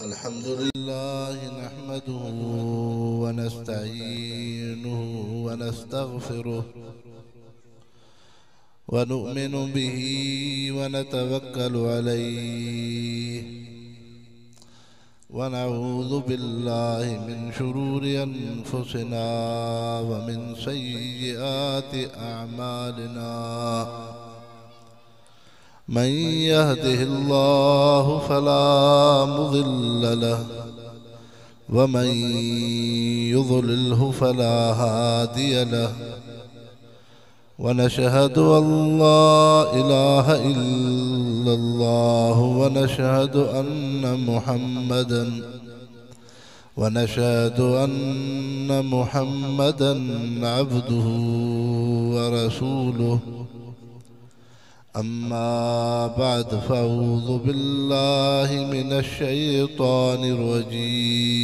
الحمد لله نحمده ونستعينه ونستغفره ونؤمن به ونتوكل عليه ونعوذ بالله من شرور أنفسنا ومن سيئات أعمالنا. من يهده الله فلا مضل له ومن يضلله فلا هادي له. ونشهد أن لا إله إلا الله ونشهد أن محمدا عبده ورسوله. أما بعد، فأعوذ بالله من الشيطان الرجيم.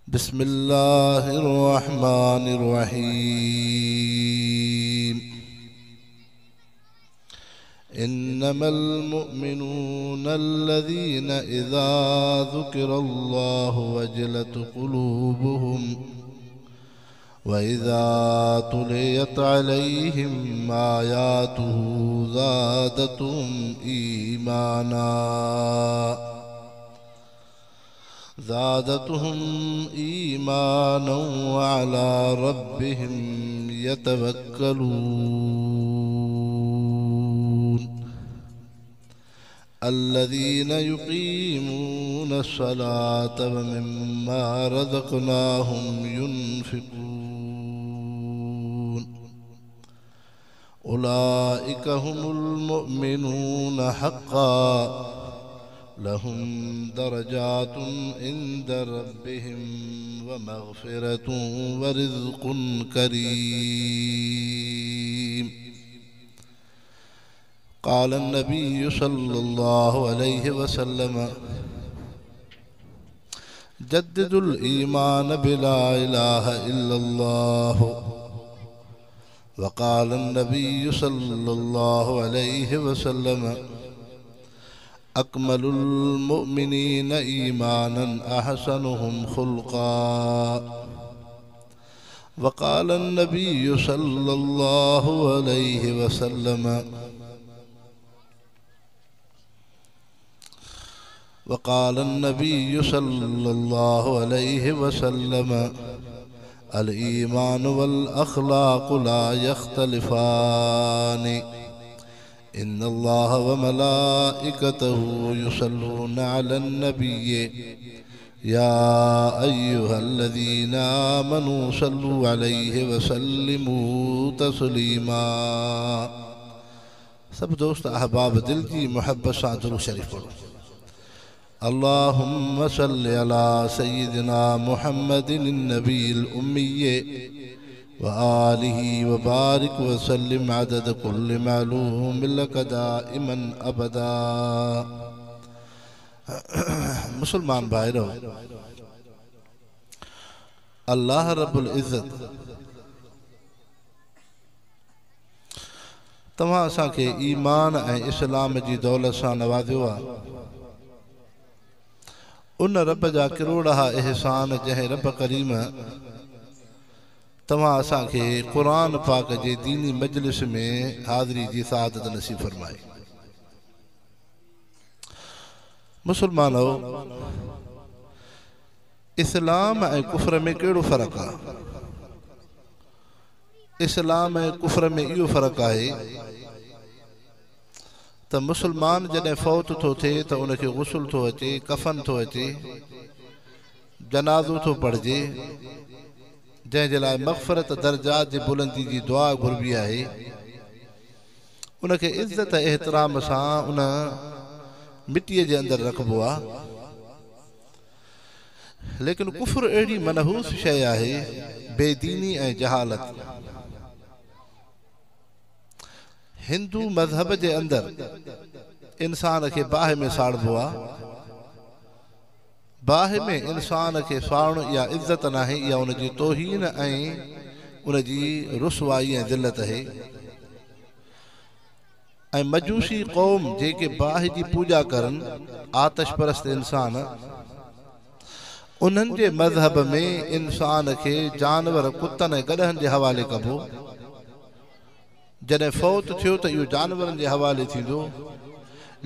بسم الله الرحمن الرحيم. إنما المؤمنون الذين إذا ذكر الله وجلت قلوبهم وإذا تليت عليهم آياته زادتهم إيمانا وعلى ربهم يتوكلون. الذين يقيمون الصلاة ومما رزقناهم ينفقون. أولئك هم المؤمنون حقا، لهم درجات عند ربهم ومغفرة ورزق كريم. قال النبي صلى الله عليه وسلم: جددوا الإيمان بلا إله إلا الله. وقال النبي صلى الله عليه وسلم: أكمل المؤمنين إيمانا أحسنهم خلقا. وقال النبي صلى الله عليه وسلم وقال النبي صلى الله عليه وسلم: الإيمان والأخلاق لا يختلفان. إن الله وملائكته يصلون على النبي يا أيها الذين آمنوا صلوا عليه وسلموا تسليما. سڀ دوست احباب دل جي محبت سان درود شريف پڙهو. اللهم صل على سيدنا محمد النبي الأمي وآله وبارك وسلم عدد كل معلوم لك دائما أبدا. मुसलमान भाइरो, अल्लाह रब्बुल इज़्ज़त तव्हां असांखे ईमान ऐं इस्लाम जी दौलत सां नवाज़ियो आहे। उन रब जा करोड़ा एहसान जंहिं रब करीम तव्हां असांखे क़ुर पाक जे दीनी मजलिस में हाज़िरी जी सआदत नसीब फरमाई। मुसलमानो, इस्लाम ऐं कुफ्र में कहिड़ो फ़र्क़ु आहे? इस्लाम ऐं कुफ्र में इहो फ़र्क़ु आहे त मुसलमान जॾहिं फौत थो थिए त उनखे गुस्ल थो अचे, कफन थो अचे, जनाज़ो थो पढ़िजे, जंहिंजे लाइ मग़फ़िरत दर्जात जी बुलंदी जी दुआ घुरबी आहे। उनखे इज़त एहतराम सां उन मिटीअ जे अंदरि रखिबो आहे। लेकिन कुफ्र अहिड़ी मनहूस शइ आहे, बेदीनी ऐं जहालत। हिंदू मज़हब जे अंदरि इंसान खे बाहि में साड़िबो आहे। बाहि में इंसान खे साड़णु इहा इज़त नाहे, इहा उनजी तोहीन ऐं उनजी रुसवाई ऐं ज़िलत आहे। ۽ مجوسي قوم جيڪي باهه جي پوڄا ڪرن، آتش پرست انسان، انهن جي مذهب ۾ انسان کي جانور ڪتن ۽ گڏهن جي حوالي ڪبو. جڏهن فوت ٿيو ته اهو جانورن جي حوالي ٿيندو.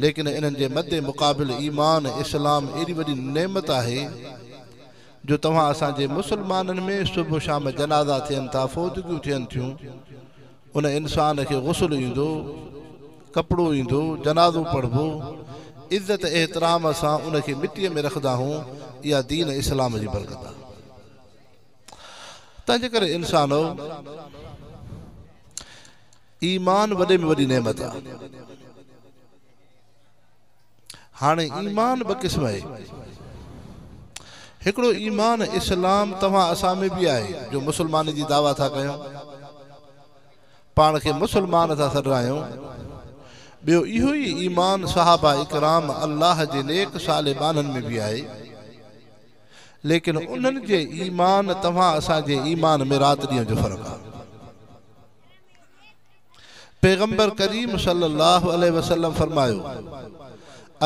ليڪن انهن جي مد مقابل ايمان، اسلام، ايڏي وڏي نعمت آهي جو توهان اسان جي مسلمانن ۾ صبح شام جنازا ٿين ٿا، فوتگيون ٿين ٿيون، ان انسان کي غسل ايندو، ڪپڙو ايندو، جنازو پڙهبو، عزت احترام سان ان کي مٽيء ۾ رکندا هون، اها دين اسلام جي برڪت آهي. تنهنجي ڪري انسانو! ايمان وڏي ۾ وڏي نعمت آهي. هاڻي ايمان ٻه قسم آهي. هڪڙو ايمان اسلام توهان اسان ۾ به آهي جو مسلماني جي دعويٰ ٿا ڪيون، پاڻ کي مسلمان ٿا سڏرايون. ٻيو اهو ئي ايمان صحابه اڪرام الله جي نيڪ صالح ٻانهن ۾ به آهي. ليڪن انهن جي ايمان توهان اسان جي ايمان ۾ رات ڏينهن جو فرق آهي. پيغمبر ڪريم صلي الله عليه وسلم فرمايو،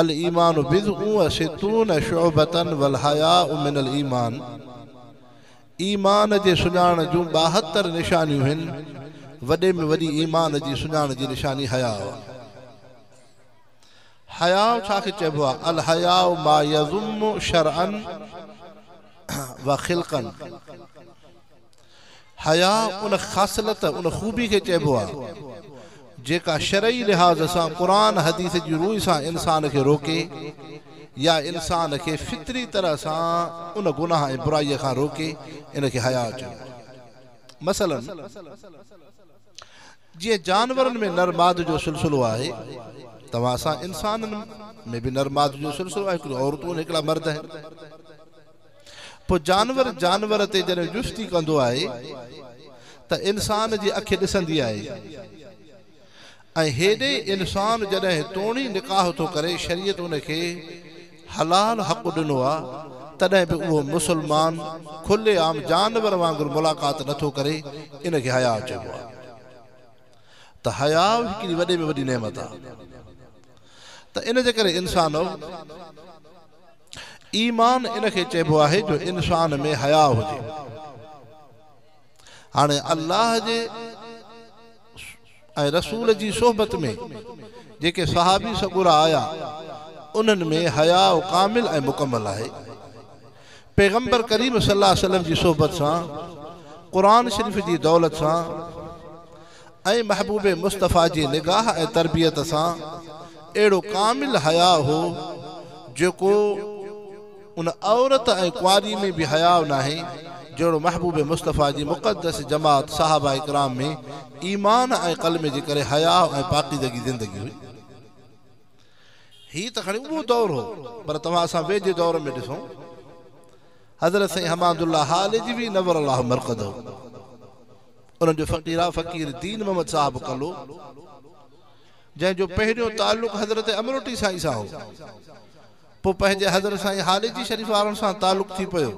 الايمان بضع و ستون شعبة والحياء من الايمان، ايمان جي سڃاڻ جون 72 نشانيون هن، وڏي ۾ وڏي ايمان جي سڃاڻ جي نشاني حياء آهي. حياء ڇا کي چئبو آهي؟ الحياء ما يذم شرعا وخلقا. حياء ان خاصلت، ان خوبي کي چئبو آهي، جيڪا شرعي لحاظ سان قرآن حديث جي روء سان انسان کي روڪي يا انسان کي فطري طرح سان ان گناهه ۽ برائيء کان روڪي، ان کي حياء چئبو آهي. مثلاً جيئن جانورن ۾ نر ماد جو سلسلو آهي، توهان اسان انسانن ۾ به نر ماد جو سلسلو آهي، هڪڙيون عورتون آهن، هڪڙا مرد آهن. پوء جانور جانور تي جڏهن جستي ڪندو آهي ته انسان جي اک ڏسندي آهي ۽ هيڏي انسان جڏهن توڻي نڪاح ٿو ڪري شريعت ان کي حلال حق ڏنو آ تڏهن به اهو مسلمان کلي عام جانور وانگر ملاقات نٿو ڪري ان کي حياء چئبو آ ته حياء هڪڙي وڏي ۾ وڏي نعمت آ ته ان جي ڪري انسانو! ايمان ان کي چئبو آهي جو انسان ۾ حياء هجي. هاڻي الله جي ۽ رسول جي صحبت ۾ جيڪي صحابي سڳورا آيا انهن ۾ حياء ڪامل ۽ مڪمل آهي. پيغمبر ڪريم صلي الله عليه وسلم جي صحبت سان، قرآن شريف جي دولت سان ۽ محبوب مصطفيٰ جي نگاهه ۽ تربيت سان اهڙو ڪامل حياء هو جيڪو ان عورت ۽ ڪنواري ۾ به حياء ناهي جهڙو محبوب مصطفيٰ جي مقدس جماعت صحابه ڪرام ۾ ايمان ۽ ڪلمي جي ڪري حياء ۽ پاڪيزگي زندگي هئي. هي ته کڻي اهو دور هو پر توهان اسان ويجهي دور ۾ ڏسون حضرت سائين حماد الله هاليجوي نور الله مرقده انهن جو فقير آ فقير دين محمد صاحب ڪلو جنهن جو پهريون تعلق حضرت امروٽي سائين سان هو پوء پنهنجي حضرت سائين هاليجي شريف وارن سان تعلق ٿي پيو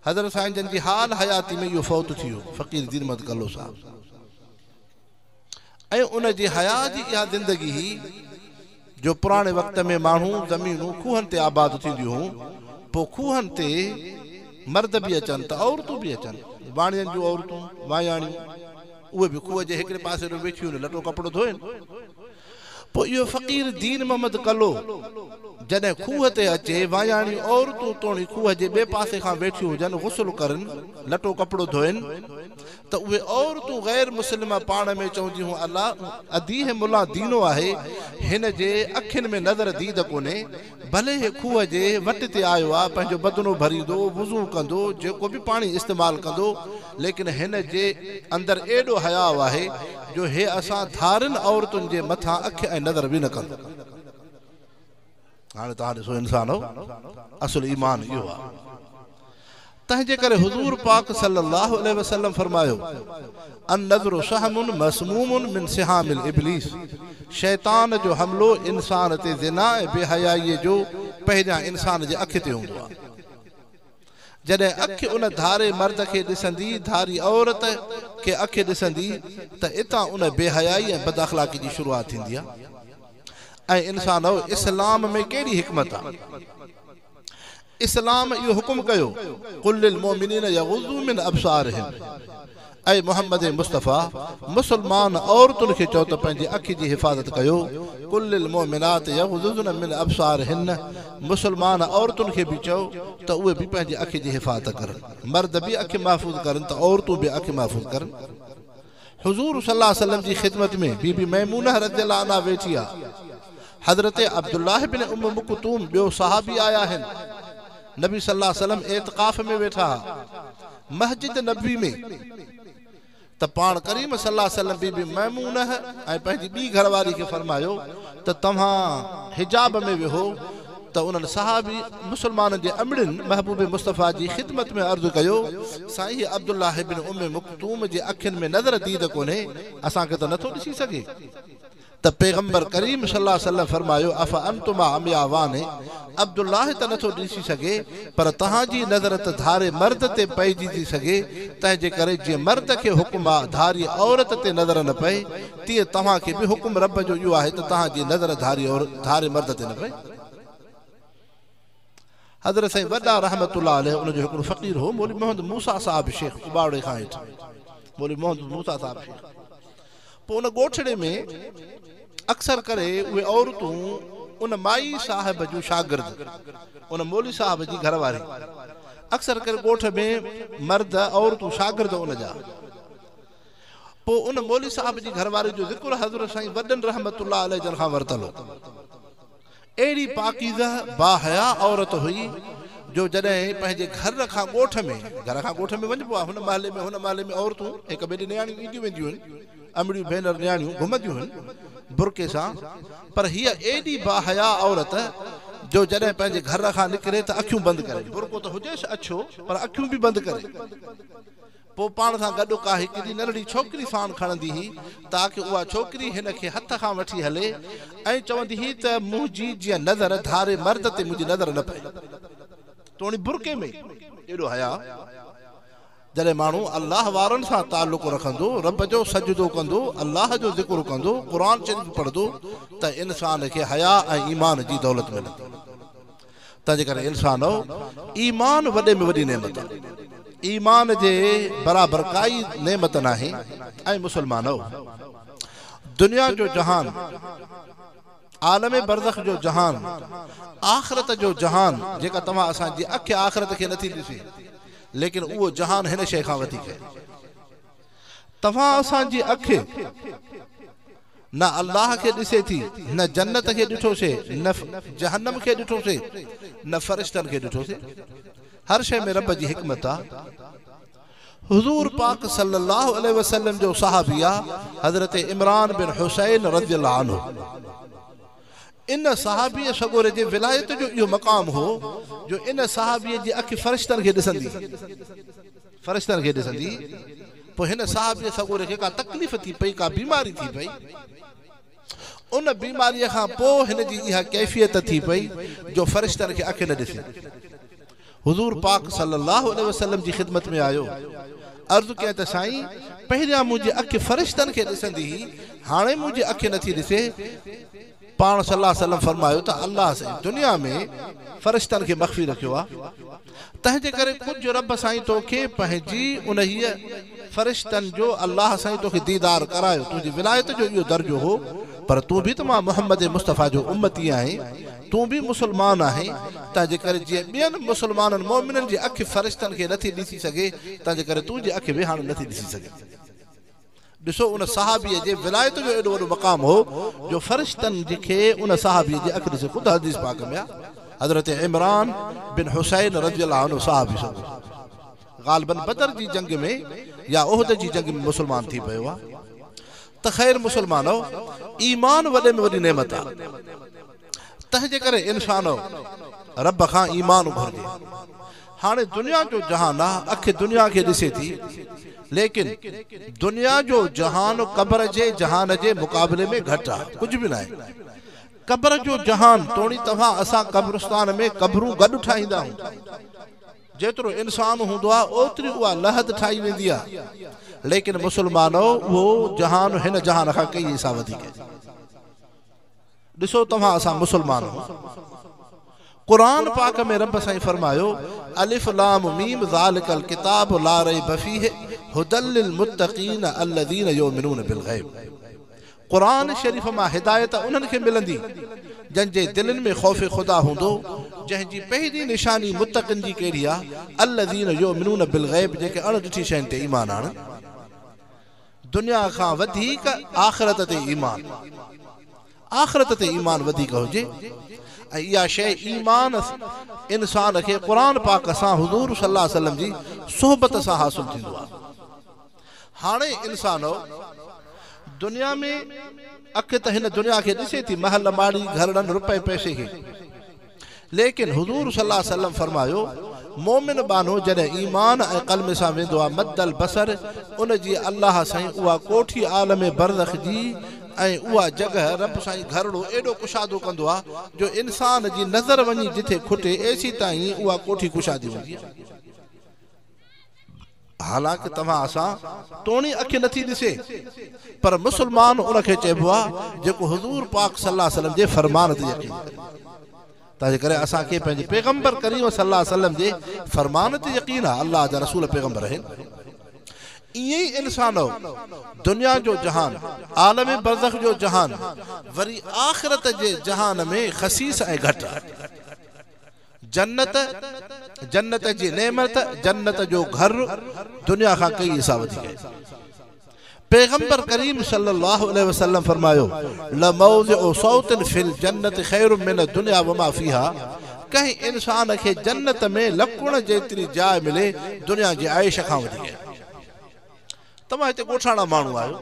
حضرت سائين جن جي حال حياتي ۾ اهو فوت ٿي ويو فقير دين محمد ڪلو صاحب ۽ ان جي حياء جي اها زندگي هئي جو پراڻي وقت ۾ ماڻهو زمينون کوهن تي آباد ٿينديون هيون، پوء کوهن تي مرد به اچن ته عورتون به اچن، واڻين جون عورتون، واياڻيون، اهي به کوهه جي هڪڙي پاسي ڏو ويٺيون لٽو ڪپڙو ڌوئن. پوء اهو فقير دين محمد ڪلو جڏهن کوهه تي اچي، واياڻيون عورتون توڻي کوهه جي ٻئي پاسي کان ويٺيون هجن، غسل ڪرن، لٽو ڪپڙو ڌوئن، ته اهي عورتون غير مسلمه پاڻ ۾ چونديون هيون الا ادي هي ملان دينو آهي هن جي اکين ۾ نظر ديد ڪونهي ڀلي هي کوهه جي وٽ تي آيو آ پنهنجو بدنو ڀريندو وضو ڪندو جيڪو به پاڻي استعمال ڪندو ليڪن هن جي اندر ايڏو حياء آهي جو هي اسان ڌارين عورتن جي مٿان اک ۽ نظر به نه ڪندو. هاڻي توهان ڏسو انسانو اصل ايمان اهو آهي. تنهن جي ڪري حضور پاڪ صلي الله عليه وسلم فرمايو، النظر سهم مسموم من سهام الابليس، شيطان جو حملو انسان تي زنا ۽ بي حيائيء جو پهريان انسان جي اک تي هوندو آهي. جڏهن اک ان ڌاري مرد کي ڏسندي، ڌاري عورت کي اک ڏسندي ته اتان ان بي حيائي ۽ بد اخلاقي جي شروعات ٿيندي آ. ۽ انسانؤ! اسلام ۾ ڪهڙي حڪمت آ؟ اسلام اهو حڪم ڪيو، قل للمؤمنين يغضوا من ابصارهم اي محمد مصطفيٰ! مسلمان عورتن کي چئو ته پنهنجي اک جي حفاظت ڪيو، قل للمؤمنات يغضضن من ابصارهن مسلمان عورتن کي به چئو ته اهي به پنهنجي اک جي حفاظت ڪرن. مرد به اک محفوظ ڪرن ته عورتون به اک محفوظ ڪرن. حضور صلي الله عليه وسلم جي خدمت ۾ بي بي ميمونه رضي الله عنها ويٺي آ. حضرت عبدالله بن ام مڪتوم ٻيو صحابي آيا آهن. نبي صلي الله عليه وسلم اعتڪاف ۾ ويٺا ها. مسجد نبوي ۾ ته پاڻ ڪريم صلي الله عليه وسلم بي بي ميمونه ۽ پنهنجي ٻي گهر واري کي فرمايو ته توهان حجاب ۾ ويهو ته انهن صحابي مسلمانن جي امڙين محبوب مصطفيٰ جي خدمت ۾ عرض ڪيو، سائين هي عبدالله بن ام مڪتوم جي اکين ۾ نظر ديد ڪونهي، اسان کي ته نٿو ڏسي سگهي. ته پيغمبر ڪريم صلي الله عليه وسلم فرمايو، افانتما عمياوان، عبدالله ته نٿو ڏسي سگهي، پر توهان جي نظر ته ڌاري مرد تي پئجي ٿي سگهي، تنهن جي ڪري جيئن مرد کي حڪم آ ڌاري عورت تي نظر نه پئي، تيئن توهان کي به حڪم رب جو اهو آهي ته توهان جي نظر ڌاري عورت ڌاري مرد تي نه پئي. حضرت سائين وڏا رحمة الله عليه ان جو هڪڙو فقير هو مولوي محمد موسيٰ صاحب شيخ اٻاوڙي کان هيٺ مولوي محمد موسيٰ صاحب شيخ پوء ان ڳوٺڙي ۾ اڪثر ڪري اهي عورتون ان مائي صاحب جون شاگرد ان مولوي صاحب جي گهر واري اڪثر ڪري ڳوٺ ۾ مرد عورتون شاگرد ان جا پوء ان مولوي صاحب جي گهر واري جو ذڪر حضرت سائين وڏن رحمة الله عليه جن کان ورتل هو. اهڙي پاڪيزه باحيا عورت هئي جو جڏهن پنهنجي گهر کان ڳوٺ ۾، گهر کان ڳوٺ ۾ وڃبو آهي، هن محلي ۾ هن محلي ۾ عورتون هڪ ٻئي ڏي نياڻيون اينديون وينديون هن، امڙيون ڀينر نياڻيون گهمنديون هن برقعي سان، پر هيء ايڏي باحيا عورت جو جڏهن پنهنجي گهر کان نڪري ته اکيون بند ڪري، برقعو ته هجيس اڇو پر اکيون به بند ڪري. پوء پاڻ سان گڏ ڪا هڪڙي ننڍڙي ڇوڪري ساڻ کڻندي هئي، تاڪه اها ڇوڪري هن کي هٿ کان وٺي هلي ۽ چوندي هئي ته منهنجي جيئن نظر ڌاري مرد تي منهنجي نظر نه پئي. توڻي برقعي ۾ ايڏو حياء. جڏهن ماڻهو الله وارن سان تعلق رکندو، رب جو سجدو ڪندو، الله جو ذڪر ڪندو، قرآن شريف پڙهندو ته انسان کي حياء ۽ ايمان جي دولت ملندي. تنهنجي ڪري انسانؤ! ايمان وڏي ۾ وڏي نعمت آهي. ايمان جي برابر ڪائي نعمت ناهي ۽ مسلمانؤ! دنيا جو جهان، عالم برزخ جو جهان، آخرت جو جهان، جيڪا توهان اسان جي اک آخرت کي نٿي ڏسي، ليڪن اهو جهان هن شيء کان وڌيڪ آهي. توهان اسان جي اک نه الله کي ڏسي ٿي، نه جنت کي ڏٺوسي، نه جهنم کي ڏٺوسي، نه فرشتن کي ڏٺوسي. هر شيء ۾ رب جي حڪمت آ. حضور پاڪ صلي الله عليه وسلم جو صحابي آ حضرت عمران بن حصين رضي الله عنه. ان صحابيء سڳوري جي ولايت جو اهو مقام هو جو ان صحابيء جي اک فرشتن کي ڏسندي فرشتن کي ڏسندي پوء هن صحابيء سڳوري کي ڪا تڪليف ٿي پئي ڪا بيماري ٿي پئي ان بيماريء کان پوء هن جي اها ڪيفيت ٿي پئي جو فرشتن کي اک نه ڏسي حضور پاڪ صلي الله عليه وسلم جي خدمت ۾ آيو، عرض ڪيائين ته سائين! پهريان منهنجي اک فرشتن کي ڏسندي هئي، هاڻي منهنجي اک نٿي ڏسي. پاڻ صلي الله عليه وسلم فرمايو ته الله سائين دنيا ۾ فرشتن کي مخفي رکيو آهي، تنهنجي ڪري ڪجهه رب سائين توکي پنهنجي انهيء فرشتن جو الله سائين توکي ديدار ڪرايو، تنهنجي ولايت جو اهو درجو هو، پر تون به ته مان محمد مصطفيٰ جو امتي آهين. تون به مسلمان آهين، تنهنجي ڪري جيئن ٻين مسلمانن مؤمنن جي اک فرشتن کي نٿي ڏسي سگهي، تنهنجي ڪري تنهنجي اک به هاڻي نٿي ڏسي سگهي. ڏسو ان صحابيء جي ولايت جو ايڏو وڏو مقام هو جو فرشتن کي ان صحابيء جي اک ڏسي خود حديث پاڪ ۾ آ حضرت عمران بن حصين رضي الله عنه صحابي سڳورو غالباً بدر جي جنگ ۾ يا احد جي جنگ ۾ مسلمان ٿي پيو آ ته خير مسلمانؤ ايمان وڏي ۾ وڏي نعمت آ. تنهنجي ڪري انسانؤ! رب کان ايمان گهرجي. هاڻي دنيا جو جهان آ، اک دنيا کي ڏسي ٿي، ليڪن دنيا جو جهان قبر جي جهان جي مقابلي ۾ گهٽ آ، ڪجهه به ناهي. قبر جو جهان توڻي توهان اسان قبرستان ۾ قبرون گڏ ٺاهيندا آهيون. جيترو انسان هوندو آهي اوتري اها لحد ٺاهي ويندي آهي. ليڪن مسلمانو اهو جهان هن جهان کان ڪئي حصا وڌيڪ آهي. ڏسو توهان اسان مسلمان آهيون. قرآن پاڪ ۾ رب سائين فرمايو، الف لام ميم ذالڪ الڪتاب لا ريب فيه هدي للمتقين الذين يؤمنون بالغيب. قرآن شريف مان هدايت انهن کي ملندي جن جي دلين ۾ خوف خدا هوندو، جنهن جي پهرين نشاني متقين جي ڪهڙي آ؟ الذين يؤمنون بالغيب جيڪي اڻ ڏٺي شين تي ايمان آڻن. دنيا کان وڌيڪ آخرت تي ايمان، آخرت تي ايمان وڌيڪ هجي ۽ اها شيء ايمان انسان کي قرآن پاڪ سان حضور صلي الله عليه وسلم جي صحبت سان حاصل ٿيندو آهي. هاڻي انسانو! دنيا ۾ اک ته هن دنيا کي ڏسي ٿي، محل ماڙي، گهرڙن، رپئي پئسي کي، ليڪن حضور صلي الله عليه وسلم فرمايو، مؤمن ٻانهو جڏهن ايمان ۽ ڪلمي سان ويندو آهي، مد البصر، ان جي الله سائين اها ڪوٺي عالم برزخ جي ۽ اها جڳهه رب سائين گهرڙو ايڏو ڪشادو ڪندو آهي جو انسان جي نظر وڃي جٿي کٽي ايسيتائين اها ڪوٺي ڪشادي هوندي آهي. حالانڪ توهان اسان توڻي اک نٿي ڏسي پر مسلمان ان کي چئبو آهي جيڪو حضور پاڪ صلي الله عليه وسلم جي فرمان تي يقين ڪري. تنهنجي ڪري اسان کي پنهنجي پيغمبر ڪريم صلي الله عليه وسلم جي فرمان تي يقين آهي. الله جا رسول پيغمبر آهن. ائين ئي انسانو دنيا جو جهان، عالم برزخ جو جهان وري آخرت جي جهان ۾ خسيس ۽ گهٽ آهي. جنت، جنت جي نعمت، جنت جو گهر دنيا کان ڪئي حصا وڌيڪ آهي. پيغمبر ڪريم صلي الله عليه وسلم فرمايو، لموضع صوت في الجنة خير من الدنيا وما فيها ڪنهن انسان کي جنت ۾ لڪڻ جيتري جاء ملي دنيا جي عيش کان وڌيڪ آهي. توهان هتي ڳوٺاڻا ماڻهو آهيو،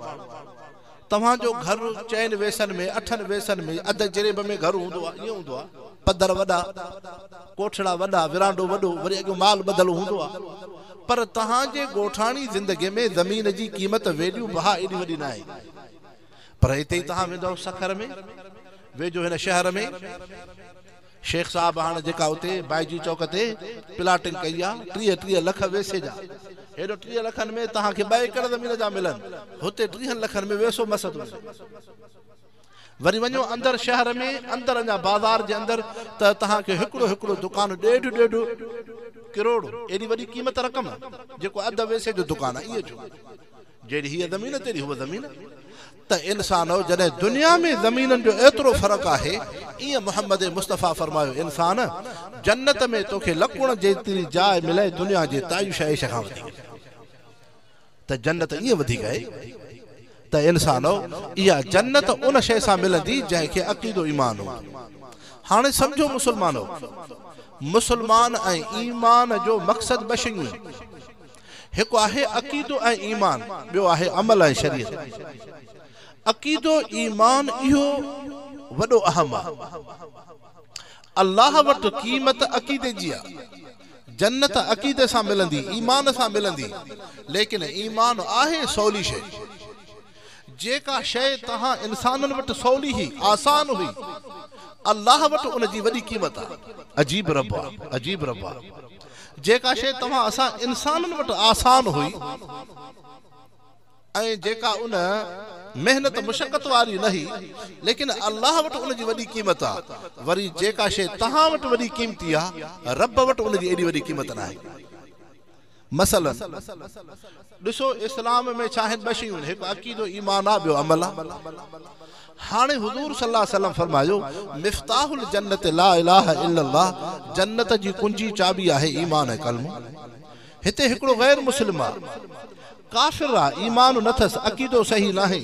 توهان جو گهر چئن ويسن ۾، اٺن ويسن ۾، اڌ جريب ۾ گهر هوندو آهي، ائين هوندو آهي، پڌر وڏا، ڪوٺڙا وڏا، ورانڊو وڏو، وري اڳيون مال ٻڌل هوندو آهي. پر توهان جي ڳوٺاڻي زندگي ۾ زمين جي قيمت، ويليو، بها ايڏي وڏي ناهي. پر هتي ئي توهان ويندؤ سکر ۾، ويجهو هن شهر ۾، شيخ صاحب هاڻ جيڪا اتي بائجي چوڪ تي پلاٽنگ ڪئي آ 30 30 لک ويسي جا هيڏو 30 لکن ۾ توهان کي ٻه ايڪڙ زمين جا ملن هتي 30 لکن ۾ ويسو مس ٿو ملي وري وڃو اندر شهر ۾ اندر اڃا بازار جي اندر ته توهان کي هڪڙو هڪڙو دڪان ڏيڍ ڏيڍ ڪروڙ ايڏي وڏي قيمت رقم جيڪو اڌ ويسي جو دڪان آ ائين ڇو جهڙي هيء زمين تهڙي هوء زمين. ته انسانؤ جڏهن دنيا ۾ زمينن جو ايترو فرق آهي، ائين محمد مصطفيٰ فرمايو، انسان! جنت ۾ توکي لڪڻ جيتري جاء ملي دنيا جي تعيش عيش کان وڌيڪ ته جنت ائين وڌيڪ آهي ته انسانؤ! اها جنت ان شيء سان ملندي جنهن کي عقيدو ايمان هوندو. هاڻي سمجهو مسلمانؤ! مسلمان ۽ ايمان جو مقصد ٻه شيون آهن. هڪ آهي عقيدو ۽ ايمان، ٻيو آهي عمل ۽ شريعت. عقيدو ايمان اهو وڏو اهم آ. الله وٽ قيمت عقيدي جي آ. جنت عقيدي سان ملندي، ايمان سان ملندي، ليڪن ايمان آهي سولي شيء. جيڪا شيء توهان انسانن وٽ سولي هئي، آسان هئي، الله وٽ ان جي وڏي قيمت آ. عجيب رب آ، عجيب رب آ. جيڪا شيء توهان اسان انسانن وٽ آسان هئي ۽ جيڪا ان محنت مشقت واري نه هئي، ليڪن الله وٽ ان جي وڏي قيمت آ. وري جيڪا شيء توهان وٽ وڏي قيمتي آ، رب وٽ ان جي ايڏي وڏي قيمت ناهي. مثلاً، ڏسو اسلام ۾ ڇا آهن ٻه شيون، هڪ عقيدو ايمان آ ٻيو عمل آ. هاڻي حضور صلي الله عليه وسلم فرمايو، مفتاح الجنة لا اله الا الله، جنت جي ڪنجي چاٻي آهي ايمان ۽ ڪلمو. هتي هڪڙو غير مسلم آ، ڪافر آ، ايمان نه ٿس، عقيدو صحيح ناهي،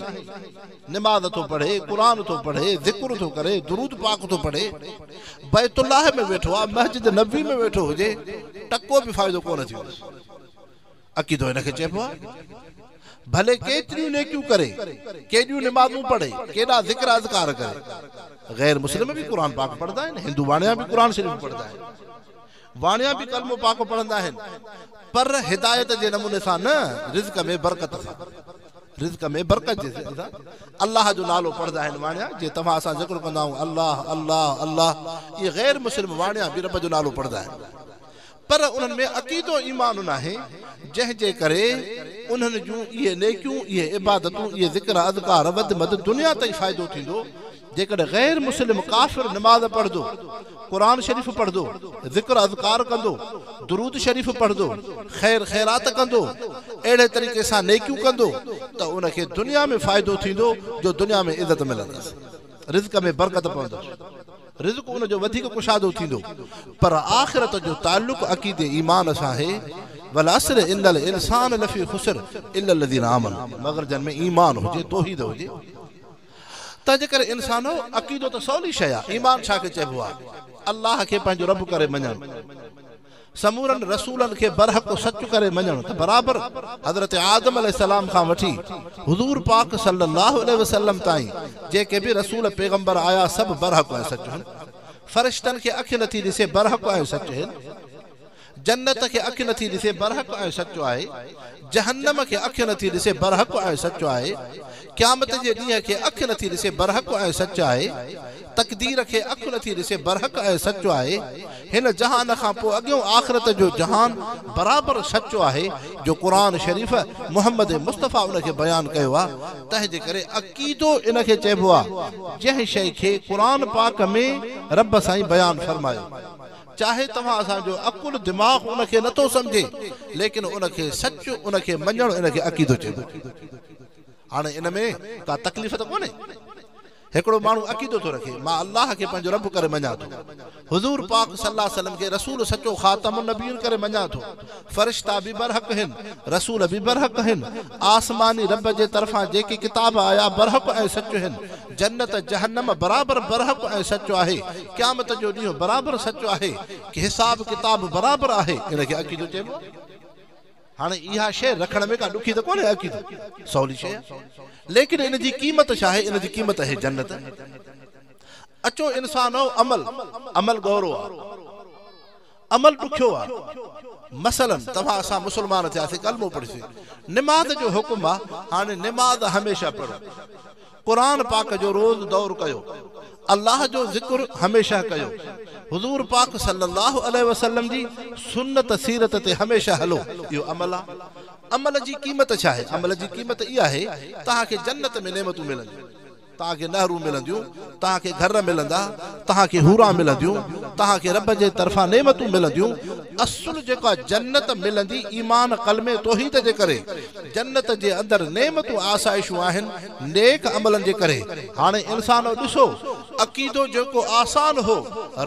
نماز ٿو پڙهي، قرآن ٿو پڙهي، ذڪر ٿو ڪري، درود پاڪ ٿو پڙهي، بيت الله ۾ ويٺو آ، مسجد نبوي ۾ ويٺو هجي، ٽڪو به فائدو ڪونه ٿيندس. عقيدو هن کي چئبو آ. ڀلي ڪيتريون نيڪيون ڪري، ڪيڏيون نمازون پڙهي، ڪيڏا ذڪر اذڪار ڪري. غير مسلم به قرآن پاڪ پڙهندا آهن، هندو واڻيا به قرآن شريف پڙهندا آهن. واڻيا به ڪلمو پاڪ پڙهندا آهن، پر هدايت جي نموني سان نه، رزق ۾ برڪت سان. رزق ۾ برڪت جي سان الله جو نالو پڙهندا آهن واڻيا، جيئن توهان اسان ذڪر ڪندا آهيون الله الله الله، اهي غير مسلم واڻيا به رب جو نالو پڙهندا آهن. پر انهن ۾ عقيدو ايمان ناهي، جنهن جي ڪري انهن جون اهي نيڪيون، اهي عبادتون، اهي ذڪر اذڪار وڌ مڌ دنيا تائين فائدو ٿيندو. جيڪڏهن غير مسلم ڪافر نماز پڙهندو، قرآن شريف پڙهندو، ذڪر اذڪار ڪندو، درود شريف پڙهندو، خير خيرات ڪندو، اهڙي طريقي سان نيڪيون ڪندو ته ان کي دنيا ۾ فائدو ٿيندو جو دنيا ۾ عزت ملندس، رزق ۾ برڪت پوندس، رزق ان جو وڌيڪ ڪشادو ٿيندو، پر آخرت جو تعلق عقيدي ايمان سان آهي، والعصر ان الانسان لفي خسر الا الذين آمنوا مگر جن ۾ ايمان هجي، توحيد هجي. تنهنجي ڪري انسانو! عقيدو ته سولي شيء آهي، ايمان ڇا کي چئبو آهي؟ الله کي پنهنجو رب ڪري مڃڻ، سمورن رسولن کي برحق و سچ ڪري مڃڻ ته برابر حضرت آدم عليه السلام کان وٺي حضور پاڪ صلي الله عليه وسلم تائين جيڪي به رسول پيغمبر آيا سڀ برحق ۽ سچ هن. فرشتن کي اک نٿي ڏسي برحق ۽ سچ هن. جنت کي اک نٿي ڏسي برحق ۽ سچ آهي، جهنم کي اک نٿي ڏسي برحق ۽ سچ آهي، قيامت جي ڏينهن کي اک نٿي ڏسي برحق ۽ سچ آهي، تقدير کي اک نٿي ڏسي برحق ۽ سچ آهي، هن جهان کان پوء اڳيون آخرت جو جهان برابر سچ آهي جو قرآن شريف محمد مصطفيٰ ان کي بيان ڪيو آهي، تنهن جي ڪري عقيدو ان کي چئبو آهي جنهن شيء کي قرآن پاڪ ۾ رب سائين بيان فرمايو. چاهي توهان اسان جو عقل دماغ ان کي نٿو سمجهي ليڪن ان کي سچ ان کي مڃڻ ان کي عقيدو چئبو. هاڻي ان ۾ ڪا تڪليف ته ڪونهي. هڪڙو ماڻهو عقيدو ٿو رکي مان الله کي پنهنجو رب ڪري مڃان ٿو. حضور پاڪ صلي الله عليه وسلم کي رسول سچو خاتم النبيين ڪري مڃان ٿو. فرشتا به برحق هن، رسول به برحق هن، آسماني رب جي طرفان جيڪي ڪتاب آيا برحق ۽ سچ هن. جنت جهنم برابر برحق ۽ سچ آهي، قيامت جو ڏينهن برابر سچ آهي، حساب ڪتاب برابر آهي، ان کي عقيدو چئبو آهي. هاڻي اها شيء رکڻ ۾ ڪا ڏکي ته ڪونهي، عقيدو سولي شيء آهي، ليڪن ان جي قيمت ڇا آهي؟ ان جي قيمت آهي جنت. اچو انسانؤ عمل، عمل ڳورو آهي. عمل ڏکيو آ. مثلا توهان اسان مسلمان ٿياسين ڪلمو پڙهيسين نماز جو حڪم آ هاڻي نماز هميشه پڙهو قرآن پاڪ جو روز دور ڪيو الله جو ذڪر هميشه ڪيو حضور پاڪ صلي الله عليه وسلم جي سنت سيرت تي هميشه هلو اهو عمل آ عمل جي قيمت ڇا آهي عمل جي قيمت اها آهي توهان کي جنت ۾ نعمتون ملنديون. توهان کي نهرون ملنديون، توهان کي گهر ملندا، توهان کي حوران ملنديون، توهان کي رب جي طرفان نعمتون ملنديون، اصل جيڪا جنت ملندي ايمان ڪلمي توحيد جي ڪري، جنت جي اندر نعمتون آسائشون آهن نيڪ عملن جي ڪري، هاڻي انسانو ڏسو عقيدو جيڪو آسان هو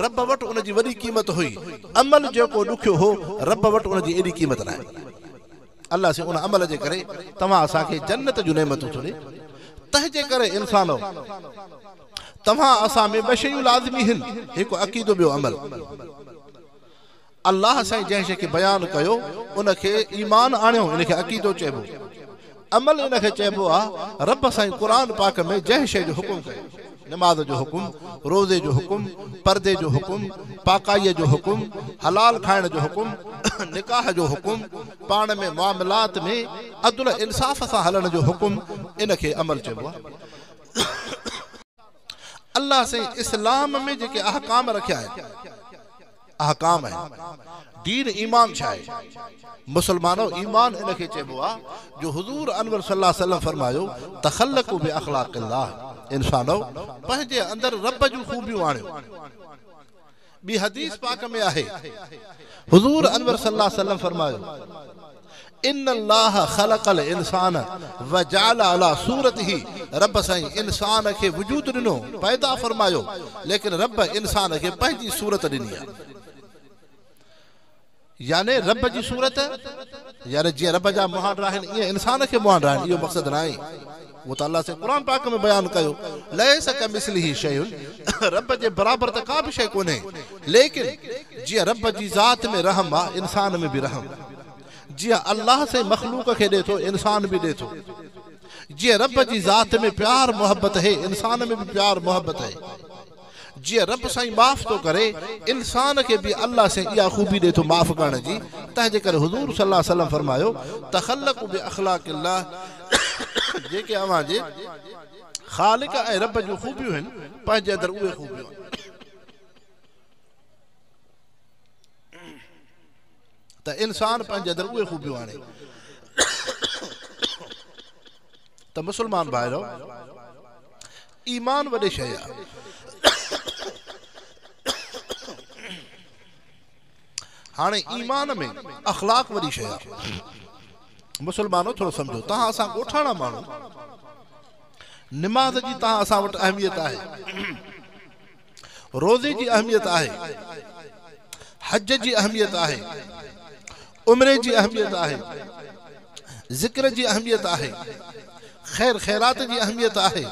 رب وٽ ان جي وڏي قيمت هئي، عمل جيڪو ڏکيو هو رب وٽ ان جي ايڏي قيمت ناهي. الله سائين ان عمل جي ڪري توهان اسان کي جنت جون نعمتون ٿو ڏي. تنهن جي ڪري انسانؤ! توهان اسان ۾ ٻه شيون لازمي هن، هڪ عقيدو ٻيو عمل. الله سائين جنهن شيء کي بيان ڪيو ان کي ايمان آڻيو ان کي عقيدو چئبو. عمل ان کي چئبو آ رب سائين قرآن پاڪ ۾ جنهن شيء جو حڪم ڪيو. نماز جو حڪم، روزي جو حڪم، پردي جو حڪم، پاڪائيء جو حڪم، حلال کائڻ جو حڪم، نڪاح جو حڪم، پاڻ ۾ معاملات ۾ عدل انصاف سان هلڻ جو حڪم، ان کي عمل چئبو آهي. الله سائين اسلام ۾ جيڪي احڪام رکيا آهن، احڪام آهن. دين ايمان ڇا آهي؟ مسلمانو ايمان ان کي چئبو آهي جو حضور انور صلي الله عليه وسلم فرمايو تخلقوا باخلاق الله انسانو پنهنجي اندر رب جون خوبيون آڻيو. ٻي حديث پاڪ ۾ آهي حضور انور صلي الله عليه وسلم فرمايو ان الله خلق الانسان وجعل علي صورته رب سائين انسان کي وجود ڏنو پيدا فرمايو ليڪن رب انسان کي پنهنجي صورت ڏني آهي يعني رب جي صورت يعني جيئن رب جا مهانڊا آهن ايئن انسان کي مهانڊا آهن اهو مقصد ناهي اهو ته الله سائين قرآن پاڪ ۾ بيان ڪيو ليس ڪمثله شيء رب جي برابر ته ڪا به شيء ڪونهي ليڪن جيئن رب جي ذات ۾ رحم آ انسان ۾ به رحم جيئن الله سائين مخلوق کي ڏي ٿو انسان به ڏي ٿو. جيئن رب جي ذات ۾ پيار محبت اهي انسان ۾ به پيار محبت اهي. جيئن رب سائين معاف ٿو ڪري انسان کي به الله سائين اها خوبي ڏي ٿو معاف ڪرڻ جي تنهن جي ڪري حضور صلي الله عليه وسلم فرمايو تخلقوا باخلاق الله جيڪي اوهان جي خالق ۽ رب جون خوبيون هن پنهنجي اندر اهي خوبيون. ته انسان پنهنجي اندر اهي خوبيون آڻي ته مسلمان ڀائرو ايمان وڏي شيء آهي. هاڻي ايمان ۾ اخلاق وڏي شيء آهي. مسلمانو ٿورو سمجهو توهان اسان ڳوٺاڻا ماڻهو نماز جي توهان اسان وٽ اهميت آهي روزي جي اهميت آهي حج جي اهميت آهي عمري جي اهميت آهي ذڪر جي اهميت آهي خير خيرات جي اهميت آهي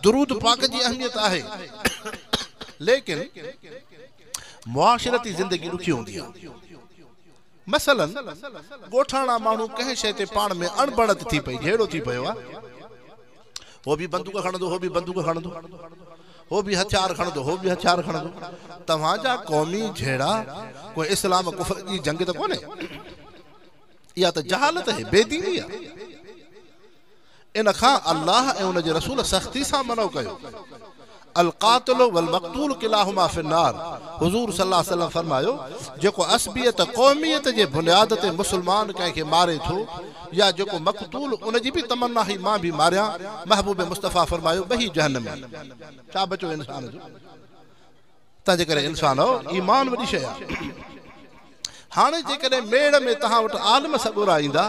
درود پاڪ جي اهميت آهي ليڪن معاشرتي زندگي ڏکي هوندي آهي مثلاً ڳوٺاڻا ماڻهو ڪنهن شيء تي پاڻ ۾ اڻبڻت ٿي پئي، جهيڙو ٿي پيو آهي، هو به بندوق کڻندو، هو به بندوق کڻندو، هو به هٿيار کڻندو، هو به هٿيار کڻندو. توهان جا قومي جهيڙا ڪو اسلام ڪفر جي جنگ ته ڪونهي. اها ته جهالت آهي، بي ديني آهي. ان کان الله ۽ ان جي رسول سختي سان منع ڪيو. القاتل والمقتول ڪلاهما في النار حضور صلي الله عليه وسلم فرمايو، جيڪو عصبيت قوميت جي بنياد تي مسلمان ڪنهن کي ماري ٿو يا جيڪو مقتول ان جي به تمنا هئي مان به ماريان، محبوب مصطفيٰ فرمايو ٻئي جهنمي. ڇا بچيو انسان جو؟ تنهنجي ڪري انسانؤ! ايمان وڏي شيء آهي. هاڻي جيڪڏهن ميڙ ۾ توهان وٽ عالم سڳورا ايندا،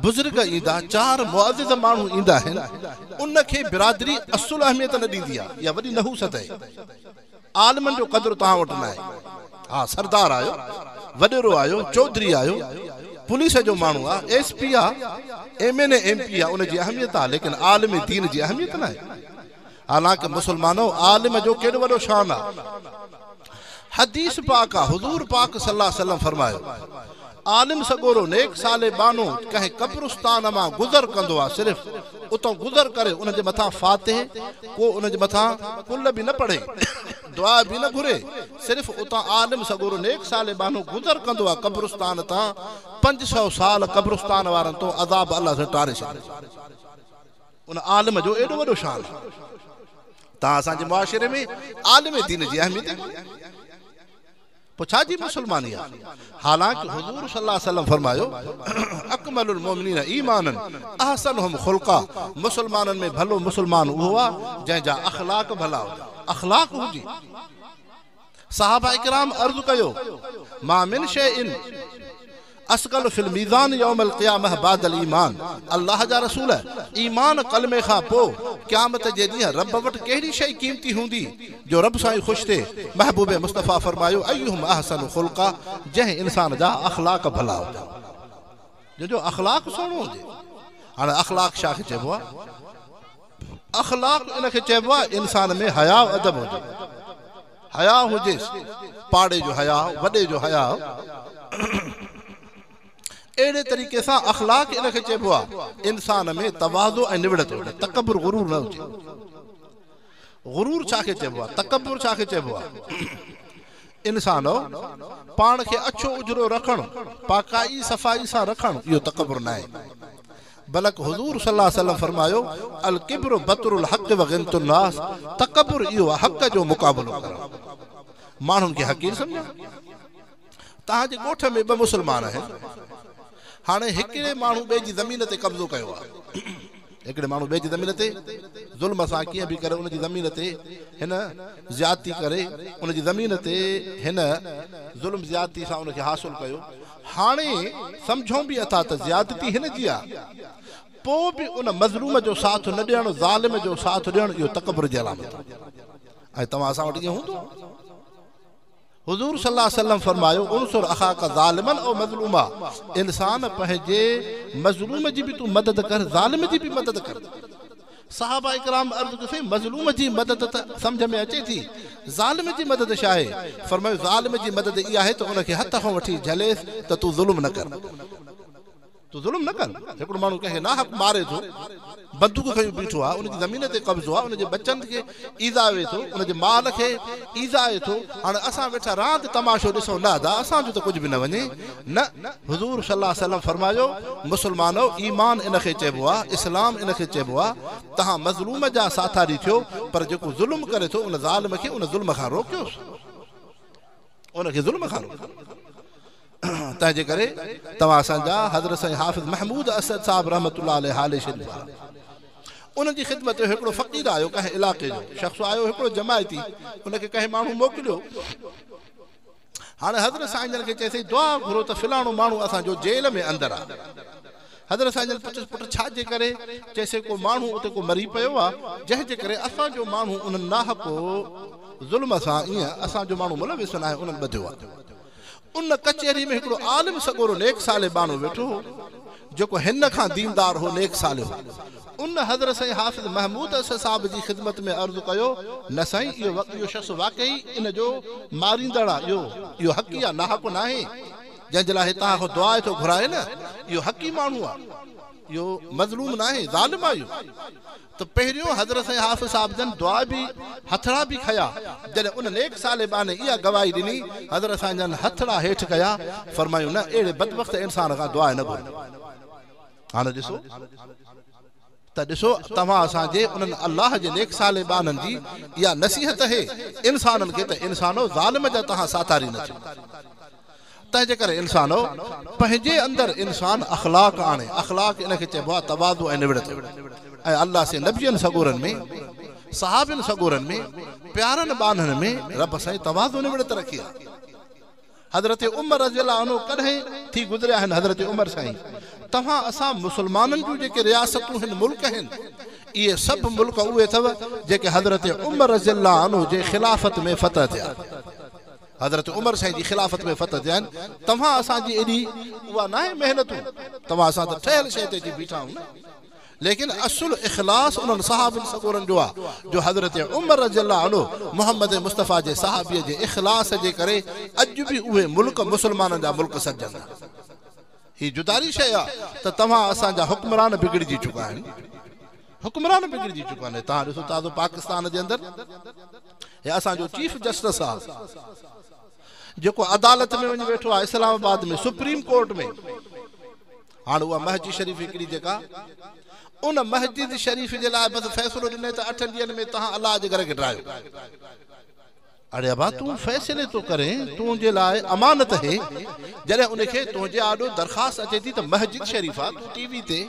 بزرگ ايندا، چار معزز ماڻهو ايندا آهن، ان کي برادري اصل اهميت نه ڏيندي آهي. اها وڏي نحوست آهي. عالمن جو قدر توهان وٽ ناهي. ها سردار آيو، وڏيرو آيو، چوڌري آيو، پوليس جو ماڻهو آ، ايس پي آ، ايم اين اي ايم پي آ، ان جي اهميت آ، ليڪن عالم دين جي اهميت ناهي. حالانڪ مسلمانو عالم جو ڪيڏو وڏو شان آ. حديث پاڪ آ حضور پاڪ صلي الله عليه وسلم فرمايو عالم سڳورو نيڪ صالح ٻانهو ڪنهن قبرستان مان گذر ڪندو آ صرف اتان گذر ڪري ان جي مٿان فاتح ڪو ان جي مٿان قل به نه پڙهي دعا به نه گهري صرف اتان عالم سڳورو نيڪ صالح ٻانهو گذر ڪندو آ قبرستان تان 500 سال قبرستان وارن تون عذاب الله سائين ٽاري ڇڏي. ان عالم جو ايڏو وڏو شان آهي. توهان اسان جي معاشري ۾ عالم دين جي اهميت ئي ڪونهي. پوء ڇا جي مسلماني آهي؟ حالانڪ حضور صلي الله عليه وسلم فرمايو، اڪمل المؤمنين ايمانا احسنهم خلقا مسلمانن ۾ ڀلو مسلمان اهو آهي جنهن جا اخلاق ڀلا هجن. اخلاق هجي. صحابه ڪرام عرض ڪيو، ما من شيء اثقل في الميزان يوم القيامه بعد الايمان الله جا رسول! ايمان ڪلمي کان پوء قيامت جي ڏينهن رب وٽ ڪهڙي شيء قيمتي هوندي جو رب سائين خوش ٿئي؟ محبوب مصطفيٰ فرمايو، ايهم احسن خلقا جنهن انسان جا اخلاق ڀلا هجن. جنهن جو اخلاق سهڻو هجي. هاڻي اخلاق ڇا کي چئبو آهي؟ اخلاق ان کي چئبو آهي انسان ۾ حياء ادب هجي. حياء هجيس، پاڙي جو حياء، وڏي جو حياء. اهڙي طريقي سان اخلاق ان کي چئبو آهي انسان ۾ تواضع ۽ نوڙت هجي، تڪبر غرور نه هجي. غرور ڇا کي چئبو آهي؟ تڪبر ڇا کي چئبو آهي؟ انسانؤ! پاڻ کي اڇو اجرو رکڻ، پاڪائي صفائي سان رکڻ اهو تڪبر ناهي. بلڪ حضور صلي الله عليه وسلم فرمايو، الڪبر بطر الحق وغمط الناس، تڪبر اهو آهي حق جو مقابلو ڪرڻ، ماڻهن کي حقير سمجهڻ. توهان جي ڳوٺ ۾ ٻه مسلمان آهن، هاڻي هڪڙي ماڻهو ٻئي جي زمين تي قبضو ڪيو آهي، هڪڙي ماڻهو ٻئي جي زمين تي ظلم سان ڪيئن به ڪري ان جي زمين تي هن زيادتي ڪري ان جي زمين تي هن ظلم زيادتي سان ان کي حاصل ڪيو، هاڻي سمجهون به اٿا ته زيادتي هن جي آ، پوء به ان مظلوم جو ساٿ نه ڏيڻ، ظالم جو ساٿ ڏيڻ اهو تڪبر جي علامت آ. ۽ توهان اسان وٽ ائين هوندو؟ حضور صلي الله عليه وسلم فرمايو، انصر اخاک ظالما او مظلوما، انسان پنهنجي مظلوم جي به تون مدد ڪر، ظالم جي به مدد ڪر. صحابه ڪرام عرض ڪيو سائين مظلوم جي مدد ته سمجهه ۾ اچي ٿي، ظالم جي مدد ڇا آهي؟ فرمايو ظالم جي مدد اها آهي ته ان کي هٿ کان وٺي جهليس ته تون ظلم نه ڪر. تون ظلم نه ڪر. هڪڙو ماڻهو ڪنهن کي ناحق ماري ٿو، بندوق کنيو بيٺو آهي، ان جي زمين تي قبضو آهي، ان جي ٻچن کي ايذائي ٿو، ان جي مال کي ايذائي ٿو، هاڻي اسان ويٺا راند تماشو ڏسون نه ادا اسان جو ته ڪجهه به نه وڃي. نه، حضور صلي الله عليه وسلم فرمايو، مسلمانؤ! ايمان ان کي چئبو آهي، اسلام ان کي چئبو آهي، توهان مظلوم جا ساٿاري ٿيو، پر جيڪو ظلم ڪري ٿو ان ظالم کي ان ظلم کان روڪيوس، ان کي ظلم کان روڪيو. تنهن جي ڪري توهان اسان جا حضرت سائين حافظ محمود اسد صاحب رحمة الله عليه هالي شريف وارا انهن جي خدمت ۾ هڪڙو فقير آيو ڪنهن علاقي جو شخص آيو هڪڙو جماعتي ان کي ڪنهن ماڻهو موڪليو هاڻي حضرت سائين جن کي چيسين دعا گهرو ته فلاڻو ماڻهو اسان جو جيل ۾ اندر آ حضرت سائين جن پڇيس پٽ ڇا جي ڪري چيسين ڪو ماڻهو اتي ڪو مري پيو آ جنهن جي ڪري اسان جو ماڻهو انهن ناحق ظلم سان ائين اسان جو ماڻهو ملوث ناهي انهن ٻڌيو آ ان ڪچهري ۾ هڪڙو عالم سڳورو نيڪ صالح ٻانهو ويٺو هو، جيڪو هن کان ديندار هو، نيڪ صالح هو. ان حضرت سائين حافظ محمود اسد صاحب جي خدمت ۾ عرض ڪيو، نه سائين اهو اهو شخص واقعي ان جو ماريندڙ آ، اهو اهو حقي آ، ناحق ناهي، جنهن جي لاء هي توهان کان دعا ٿو گهرائي نه، اهو حقي ماڻهو آ، اهو مظلوم ناهي، ظالم آ اهو. ته پهريون حضرت سائين حافظ صاحب جن دعا به هٿڙا به کنيا، جڏهن ان نيڪ صالح ٻانهي اها گواهي ڏني، حضرت سائين جن هٿڙا هيٺ ڪيا، فرمايون نه اهڙي بدبخت انسان کان دعا نه گهرو. هاڻي ڏسو ته ڏسو توهان اسان جي انهن الله جي نيڪ صالح ٻانهن جي اها نصيحت اهي انسانن کي ته انسانو ظالم جا توهان ساٿاري نه ٿيو. تنهن جي ڪري انسانو! پنهنجي اندر انسان اخلاق آڻي، اخلاق ان کي چئبو آهي تواضع ۽ نوڙت ۽ الله سين نبين سڳورن ۾، صحابين سڳورن ۾، پيارن ٻانهن ۾ رب سائين تواضع نوڙت رکي آهي. حضرت عمر رضي الله عنه ڪڏهن ٿي گذريا آهن حضرت عمر سائين توهان اسان مسلمانن جون جيڪي رياستون هن ملڪ هن اهي سڀ ملڪ اهي اٿو جيڪي حضرت عمر رضي الله عنه جي خلافت ۾ فتح ٿيا. حضرت عمر سائين جي خلافت ۾ فتح ٿيا آهن، توهان اسان جي ايڏي اها ناهي محنتون، توهان اسان ته ٺهيل شيء تي اچي بيٺا آهيون نه، ليڪن اصل اخلاص انهن صحابين سڳورن جو آهي جو حضرت عمر رضي الله عنه محمد مصطفيٰ جي صحابي جي اخلاص جي ڪري اڄ به اهي ملڪ مسلمانن جا ملڪ سڏجن ٿا. هي جداري شيء آهي ته توهان اسان جا حڪمران بگڙجي چڪا آهن. حڪمران بگڙجي چڪا آهن. توهان ڏسو تازو پاڪستان جي اندر هي اسان جو چيف جسٽس آ جيڪو عدالت ۾ وڃي ويٺو آ اسلام آباد ۾ سپريم ڪورٽ ۾ هاڻ اها مسجد شريف هڪڙي جيڪا ان مسجد شريف جي لاء بس فيصلو ڏني ته اٺن ڏينهن ۾ توهان الله جي گهر کي ڊاهيو. اڙي ابا تون فيصلي ٿو ڪرين تنهنجي لاء امانت هي جڏهن ان کي تنهنجي آڏو درخواست اچي ٿي ته مسجد شريف آ تون ٽي وي تي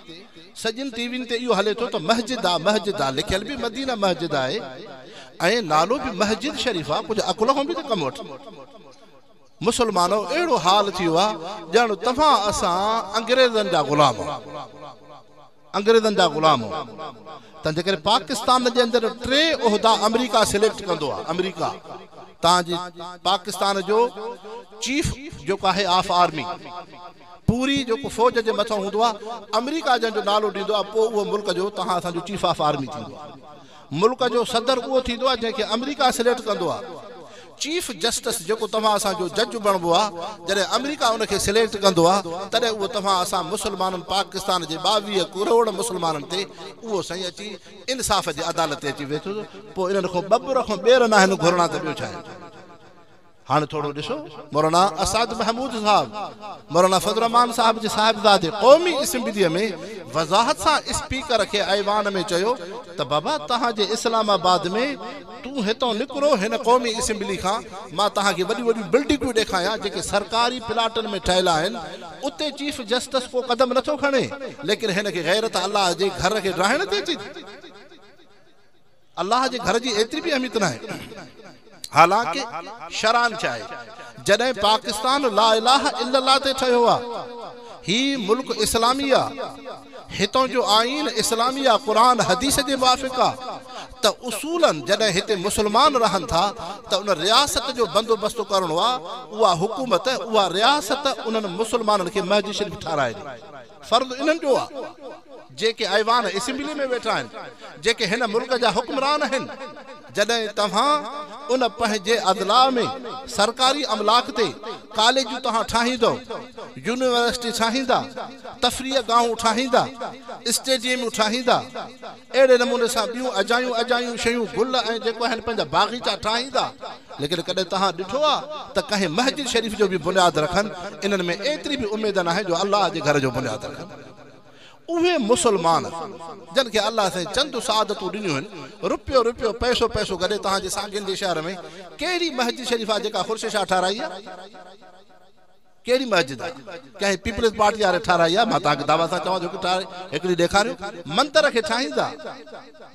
سڄين ٽي وين تي اهو هلي ٿو ته مسجد آ مسجد آ لکيل به مدينه مسجد آهي ۽ نالو به مسجد شريف آ ڪجهه عقل کان به ته ڪم وٺ مسلمانو اهڙو حال ٿي ويو آ ڄڻ توهان اسان انگريزن جا غلام آهيون. انگريزن جا غلام هئا تنهن جي ڪري پاڪستان جي اندر ٽي عهدا آمريڪا سليڪٽ ڪندو آهي آمريڪا توهان جي پاڪستان جو چيف جيڪو آهي آف آرمي پوري جيڪو فوج جي مٿان هوندو آهي آمريڪا جنهن جو نالو ڏيندو آهي پوء اهو ملڪ جو توهان اسان جو چيف آف آرمي ٿيندو آهي ملڪ جو صدر اهو ٿيندو آهي جنهن کي آمريڪا سليڪٽ ڪندو آهي. چيف جسٽس جيڪو توهان اسان جو جج بڻبو آهي جڏهن آمريڪا ان کي سليڪٽ ڪندو آهي تڏهن اهو توهان اسان مسلمانن پاڪستان جي 22 ڪروڙ مسلمانن تي اهو سائين اچي انصاف جي عدالت تي اچي ويٺو پوء انهن کان ٻٻر کان ٻير ناهن گهرڻا ته ٻيو ڇا آهي. هاڻي ٿورو ڏسو مولانا اسعد محمود صاحب، مولانا فضل الرحمان صاحب جي صاحبزادي قومي اسيمبليء ۾ وضاحت سان اسپيڪر کي ايوان ۾ چيو ته بابا توهان جي اسلام آباد ۾ تون هتان نڪرو هن قومي اسيمبلي کان مان توهان کي وڏيون وڏيون بلڊنگون ڏيکايان جيڪي سرڪاري پلاٽن ۾ ٺهيل آهن اتي چيف جسٽس ڪو قدم نٿو کڻي ليڪن هن کي غيرت الله جي گهر کي ڊاهڻ تي اچي ٿي. الله جي گهر جي ايتري به اهميت ناهي. حالانڪه شرعاً ڇا آهي؟ جڏهن پاڪستان لا اله الا الله تي ٺهيو آ، هي ملڪ اسلامي آ، هتان جو آئين اسلامي آ، قرآن حديث جي موافق آ ته اصولاً جڏهن هتي مسلمان رهن ٿا ته ان رياست جو بندوبست ڪرڻو آ، اها حڪومت، اها رياست انهن مسلمانن کي مسجد شريف ٺهرائي ڏي. فرض انهن جو آ. جيڪي ايوان اسيمبلي ۾ ويٺا آهن، جيڪي هن ملڪ جا حڪمران آهن، جڏهن توهان ان پنهنجي اضلاع ۾ سرڪاري املاڪ تي ڪاليجون توهان ٺاهيندؤ، يونيورسٽي ٺاهيندا، تفريح گاهون ٺاهيندا، اسٽيڊيمون ٺاهيندا، اهڙي نموني سان ٻيون اجايون اجايون شيون گل ۽ جيڪو آهن پنهنجا باغيچا ٺاهيندا، ليڪن ڪڏهن توهان ڏٺو آ ته ڪنهن مسجد شريف جو به بنياد رکن، انهن ۾ ايتري به اميد ناهي جو الله جي گهر جو بنياد رکن. اهي مسلمان جن کي الله سائين چند سعادتون ڏنيون هن، رپيو رپيو پئسو پئسو گڏي توهان جي سانگين جي شهر ۾ ڪهڙي مسجد شريف آ جيڪا خورشيد شاهه ٺهرائي آ؟ ڪهڙي مسجد آهي؟ ڪنهن پيپلز پارٽي واري ٺاهرائي آهي؟ مان توهان کي دعويٰ سان چوان ٿو هڪ ٺاهرائي هڪڙي ڏيکاريو. مندر کي ٺاهيندا،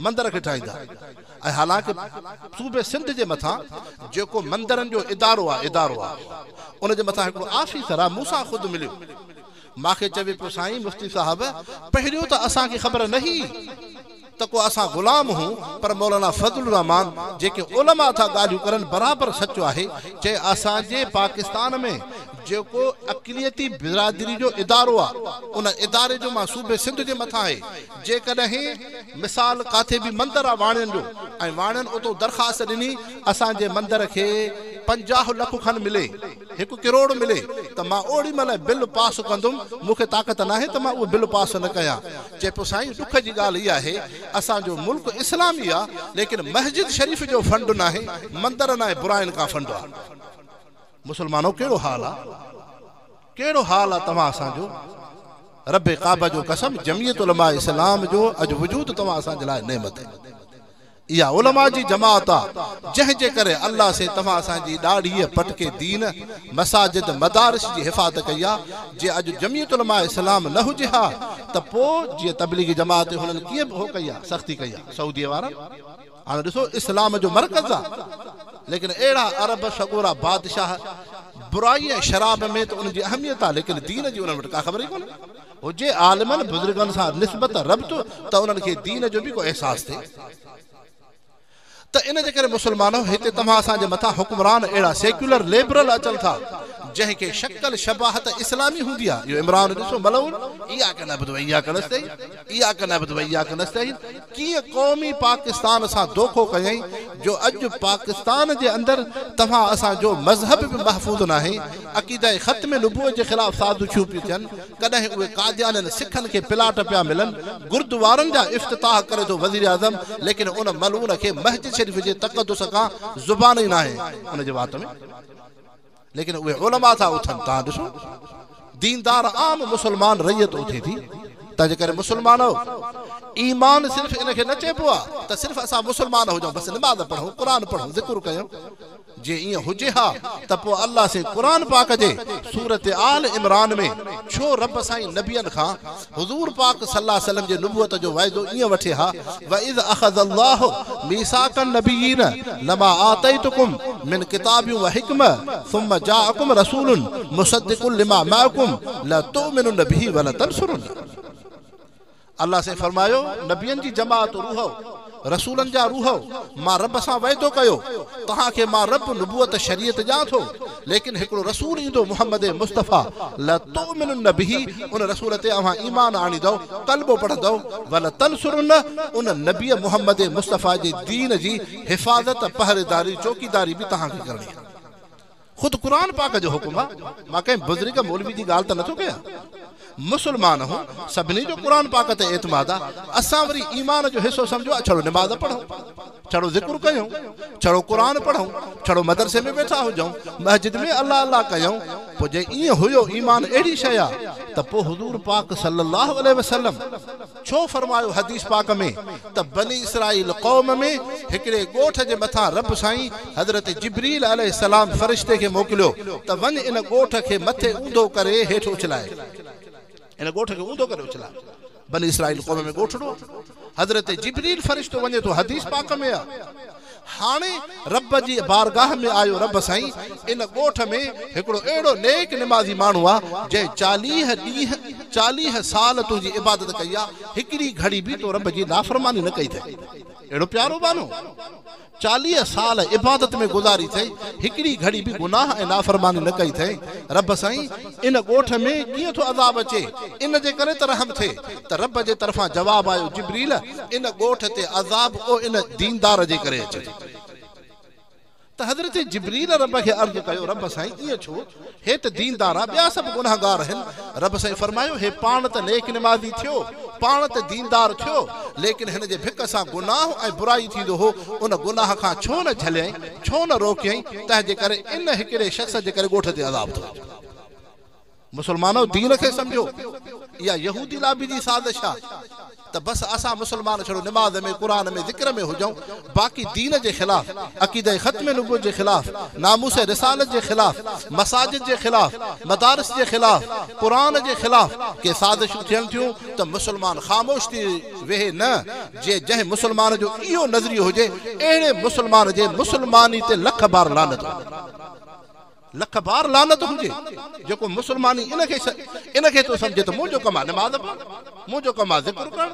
مندر کي ٺاهيندا ۽ حالانڪه صوبي سنڌ جي مٿان جيڪو مندرن جو ادارو آهي، ادارو آهي، ان جي مٿان هڪڙو آفيسر آهي، مون سان خود مليو، مان کي چوي پيو سائين مفتي صاحب پهريون ته اسان کي خبر نه هئي ته ڪو اسان غلام هون پر مولانا فضل الرحمان جيڪي علماء ٿا ڳالهيون ڪرن برابر سچ آهي چئي اسان جي پاڪستان ۾ جيڪو اقليتي برادري جو ادارو آ ان اداري جو مان صوبي سنڌ جي مٿان آهي جيڪڏهن مثال ڪاٿي به مندر آ واڻين جو ۽ واڻين اتو درخواست ڏني اسان جي مندر کي 50 لک کن ملي هڪ ڪروڙ ملي ته مان اوڏي مهل بل پاس ڪندم، مون کي طاقت ناهي ته مان اهو بل پاس نه ڪيان. چئي پيو سائين ڏک جي ڳالهه اها آهي اسان جو ملڪ اسلامي آ ليڪن مسجد شريف جو فنڊ ناهي، مندرن ۽ براين کان فنڊ آ. مسلمانو ڪهڙو حال آ، ڪهڙو حال آ توهان اسان جو. رب ڪعبه جو قسم جمعيت علماء اسلام جو اڄ وجود توهان اسان جي لاء نعمت آهي. اها علماء جي جماعت آ، جنهن جي ڪري الله سائين توهان اسان جي ڏاڙهيء پٽڪي دين، مساجد، مدارس جي حفاظت ڪئي آ، جي اڄ جمعيت علماء اسلام نه هجي ها ته پوء جيئن تبليغي جماعت هنن ڪيئن به هو ڪئي آ، سختي ڪئي آ، سعوديء وارن هاڻي ڏسو اسلام جو مرڪز آ، ليڪن اهڙا عرب سڳورا بادشاهه برائي ۽ شراب ۾ ته انهن جي اهميت آ، ليڪن دين جي انهن وٽ ڪا خبر ئي ڪونهي. هجي عالمن بزرگن سان نسبت ربط ته انهن کي دين جو به ڪو احساس ٿئي ته ان جي ڪري مسلمانو هتي توهان اسان جي مٿان حڪمران اهڙا سيڪيولر ليبرل اچن ٿا جنهن کي شڪل شباهت اسلامي هوندي آهي اهو عمران ڏسو ملعون اياڪ نعبد و اياڪ نستعين اياڪ نعبد و اياڪ نستعين ڪيئن قومي پاڪستان سان دوکو ڪيائين جو اڄ پاڪستان جي اندر توهان اسان جو مذهب به محفوظ ناهي، عقيده ختم نبوت جي خلاف سازشون پيون ٿين، ڪڏهن اهي قاديانين سکن کي پلاٽ پيا ملن، گردوارن جا افتتاح ڪري ٿو وزيراعظم ليڪن ان ملعون کي مسجد شريف جي تقدس کان زبان ئي ناهي ان جي وات ۾. ليڪن اهي علماء ٿا اٿن توهان ڏسو ديندار عام مسلمان رعيت اٿي ٿي تنهنجي ڪري مسلمانو ايمان صرف ان کي نه چئبو آ ته صرف اسان مسلمان هجون بس نماز پڙهون قرآن پڙهون ذڪر ڪيون جي ائين هجي ها ته پوء الله سائين قرآن پاڪ جي سورت آل عمران ۾ ڇو رب سائين نبين کان حضور پاڪ صلي الله عليه وسلم جي نبوت جو وعدو ائين وٺي ها، واذ اخذ الله ميثاق النبيين لما آتيتڪم من ڪتاب وحڪمة ثم جاءڪم رسول مصدق لما معڪم لتؤمنن به ولتنصرنه. الله سائين فرمايو، نبين جي جماعت روحو، رسولن جا روحو، مان رب سان وعدو ڪيو، توهان کي مان رب نبوت شريعت ڏيان ٿو، ليڪن هڪڙو رسول ايندو محمد مصطفيٰ لتؤمنن به ان رسول تي اوهان ايمان آڻيندؤ، ڪلمو پڙهندؤ، ولتنصرنه ان نبي محمد مصطفيٰ جي دين جي حفاظت، پهريداري، چوڪيداري به توهان کي ڪرڻي آهي. خود قرآن پاڪ جو حڪم آ، مان ڪنهن بزرگ مولوي جي ڳالهه ته نٿو ڪيان. مسلمان هون، سڀني جو قرآن پاڪ تي اعتماد آ، اسان وري ايمان جو حصو سمجهيو آ ڇڙو نماز پڙهون، ڇڙو ذڪر ڪيون، ڇڙو قرآن پڙهون، ڇڙو مدرسي ۾ ويٺا هجون، مسجد ۾ الله الله ڪيون، پوء جي ائين هيو ايمان اهڙي شيء آ ته پوء حضور پاڪ صلي الله عليه وسلم ڇو فرمايو حديث پاڪ ۾ ته بني اسرائيل قوم ۾ هڪڙي ڳوٺ جي مٿان رب سائين حضرت جبريل عليه السلام فرشتي کي موڪليو ته وڃ ان ڳوٺ کي مٿي اونڌو ڪري هيٺ اڇلاء. ان ڳوٺ کي اونڌو ڪري اڇلاء. بني اسرائيل قوم ۾ ڳوٺڙو آ. حضرت جبريل فرشتو وڃي ٿو حديث پاڪ ۾ آ. هاڻي رب جي بارگاهه ۾ آيو رب سائين ان ڳوٺ ۾ هڪڙو اهڙو نيڪ نمازي ماڻهو آ جنهن 40 ڏينهن 40 سال تنهنجي عبادت ڪئي آ هڪڙي گهڙي به تو رب جي نافرماني نه ڪئي اٿئي. اهڙو پيارو ٻانهو. 40 سال عبادت ۾ گذاري اٿئي، هڪڙي گهڙي به گناهه ۽ نافرماني نه ڪئي اٿئي. رب سائين ان ڳوٺ ۾ ڪيئن ٿو عذاب اچي، ان جي ڪري ته رحم ٿئي. ته رب جي طرفان جواب آيو، جبريل! ان ڳوٺ تي عذاب او ان ديندار جي ڪري اچي ٿو. ته حضرت جبريل رب کي عرض ڪيو، رب سائين ائين ڇو؟ هي ته ديندار آ، ٻيا سڀ گنهگار آهن. رب سائين فرمايو، هي پاڻ ته نيڪ نمازي ٿيو، پاڻ ته ديندار ٿيو، ليڪن هن جي ڀڪ سان گناهه ۽ برائي ٿيندو هو، ان گناهه کان ڇو نه جهليائين، ڇو نه روڪيائين، تنهن جي ڪري ان هڪڙي شخص جي ڪري ڳوٺ تي عذاب ٿو اچي. مسلمانؤ! دين کي سمجهو، اها يهودي لابي جي سازش آ. ته بس اسان مسلمان ڇڙو نماز ۾ قرآن ۾ ذڪر ۾ هجون، باقي دين جي خلاف، عقيده ختم نبوت جي خلاف، ناموس رسالت جي خلاف، مساجد جي خلاف، مدارس جي خلاف، قرآن جي خلاف ڪي سازشون ٿين ٿيون ته مسلمان خاموش ٿي ويهي نه. جي جنهن مسلمان جو اهو نظريو هجي، اهڙي مسلمان جي مسلماني تي لک بار لعنت هجي. لک بار لعنت هجي جيڪو مسلماني ان کي ان کي ٿو سمجهي ته منهنجو ڪم آهي نماز پڙهڻ، منهنجو ڪم آهي ذڪر ڪرڻ،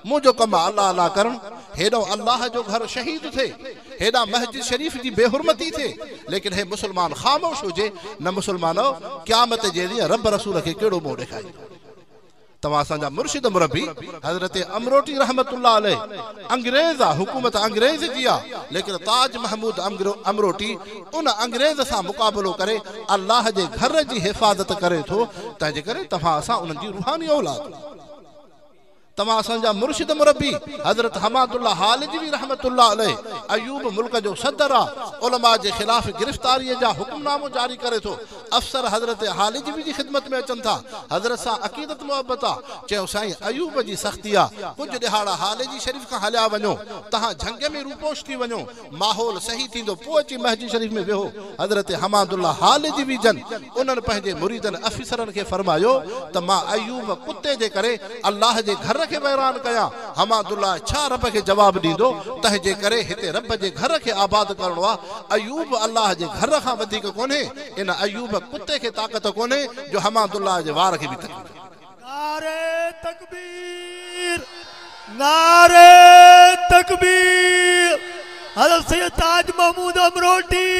منهنجو ڪم آهي الله الله ڪرڻ. هيڏانهن الله جو گهر شهيد ٿئي، هيڏانهن مسجد شريف جي بي حرمتي ٿئي، ليڪن هي مسلمان خاموش هجي. نه مسلمانؤ، قيامت جي ڏينهن رب رسول کي ڪهڙو منهن ڏيکاريندو؟ توهان اسان جا مرشد مربي حضرت امروٽي رحمة الله عليه انگريز آ، حڪومت انگريز جي آ، ليڪن تاج محمود امروٽي ان انگريز سان مقابلو ڪري الله جي گهر جي حفاظت ڪري ٿو، تنهن جي ڪري توهان اسان انهن جي روحاني اولاد. توهان اسان جا مرشد مربي حضرت حماد الله هالجوي رحمة الله عليه ايوب ملڪ جو صدر آ، علماء جي خلاف گرفتاريء جا حڪمنامو جاري ڪري ٿو، افسر حضرت هالجوي جي خدمت ۾ اچن ٿا، حضرت سان عقيدت محبت آ، چيو سائين ايوب جي سختي آ، ڪجهه ڏهاڙا هاليجي شريف کان هليا وڃو، تهان جهنگ ۾ روپوش ٿي وڃو، ماحول صحيح ٿيندو پوء اچي مسجد شريف ۾ ويهو. حضرت حماد الله هالجوي جن انهن پنهنجي مريدن افسرن کي فرمايو ته مان ايوب ڪتي جي ڪري الله جي گهر کي ويران ڪيان، حماد الله ڇا رب کي جواب ڏيندو، تنهن جي ڪري هتي رب جي گهر کي آباد ڪرڻو آ، ايوب الله جي گهر کان وڌيڪ ڪونهي، ان ايوب ڪتي کي طاقت ڪونهي جو حماد الله جي وار کي به تڪليف ڏئي. نعري تڪبير نعري تڪبير حضرت سيد تاج محمود امروٽي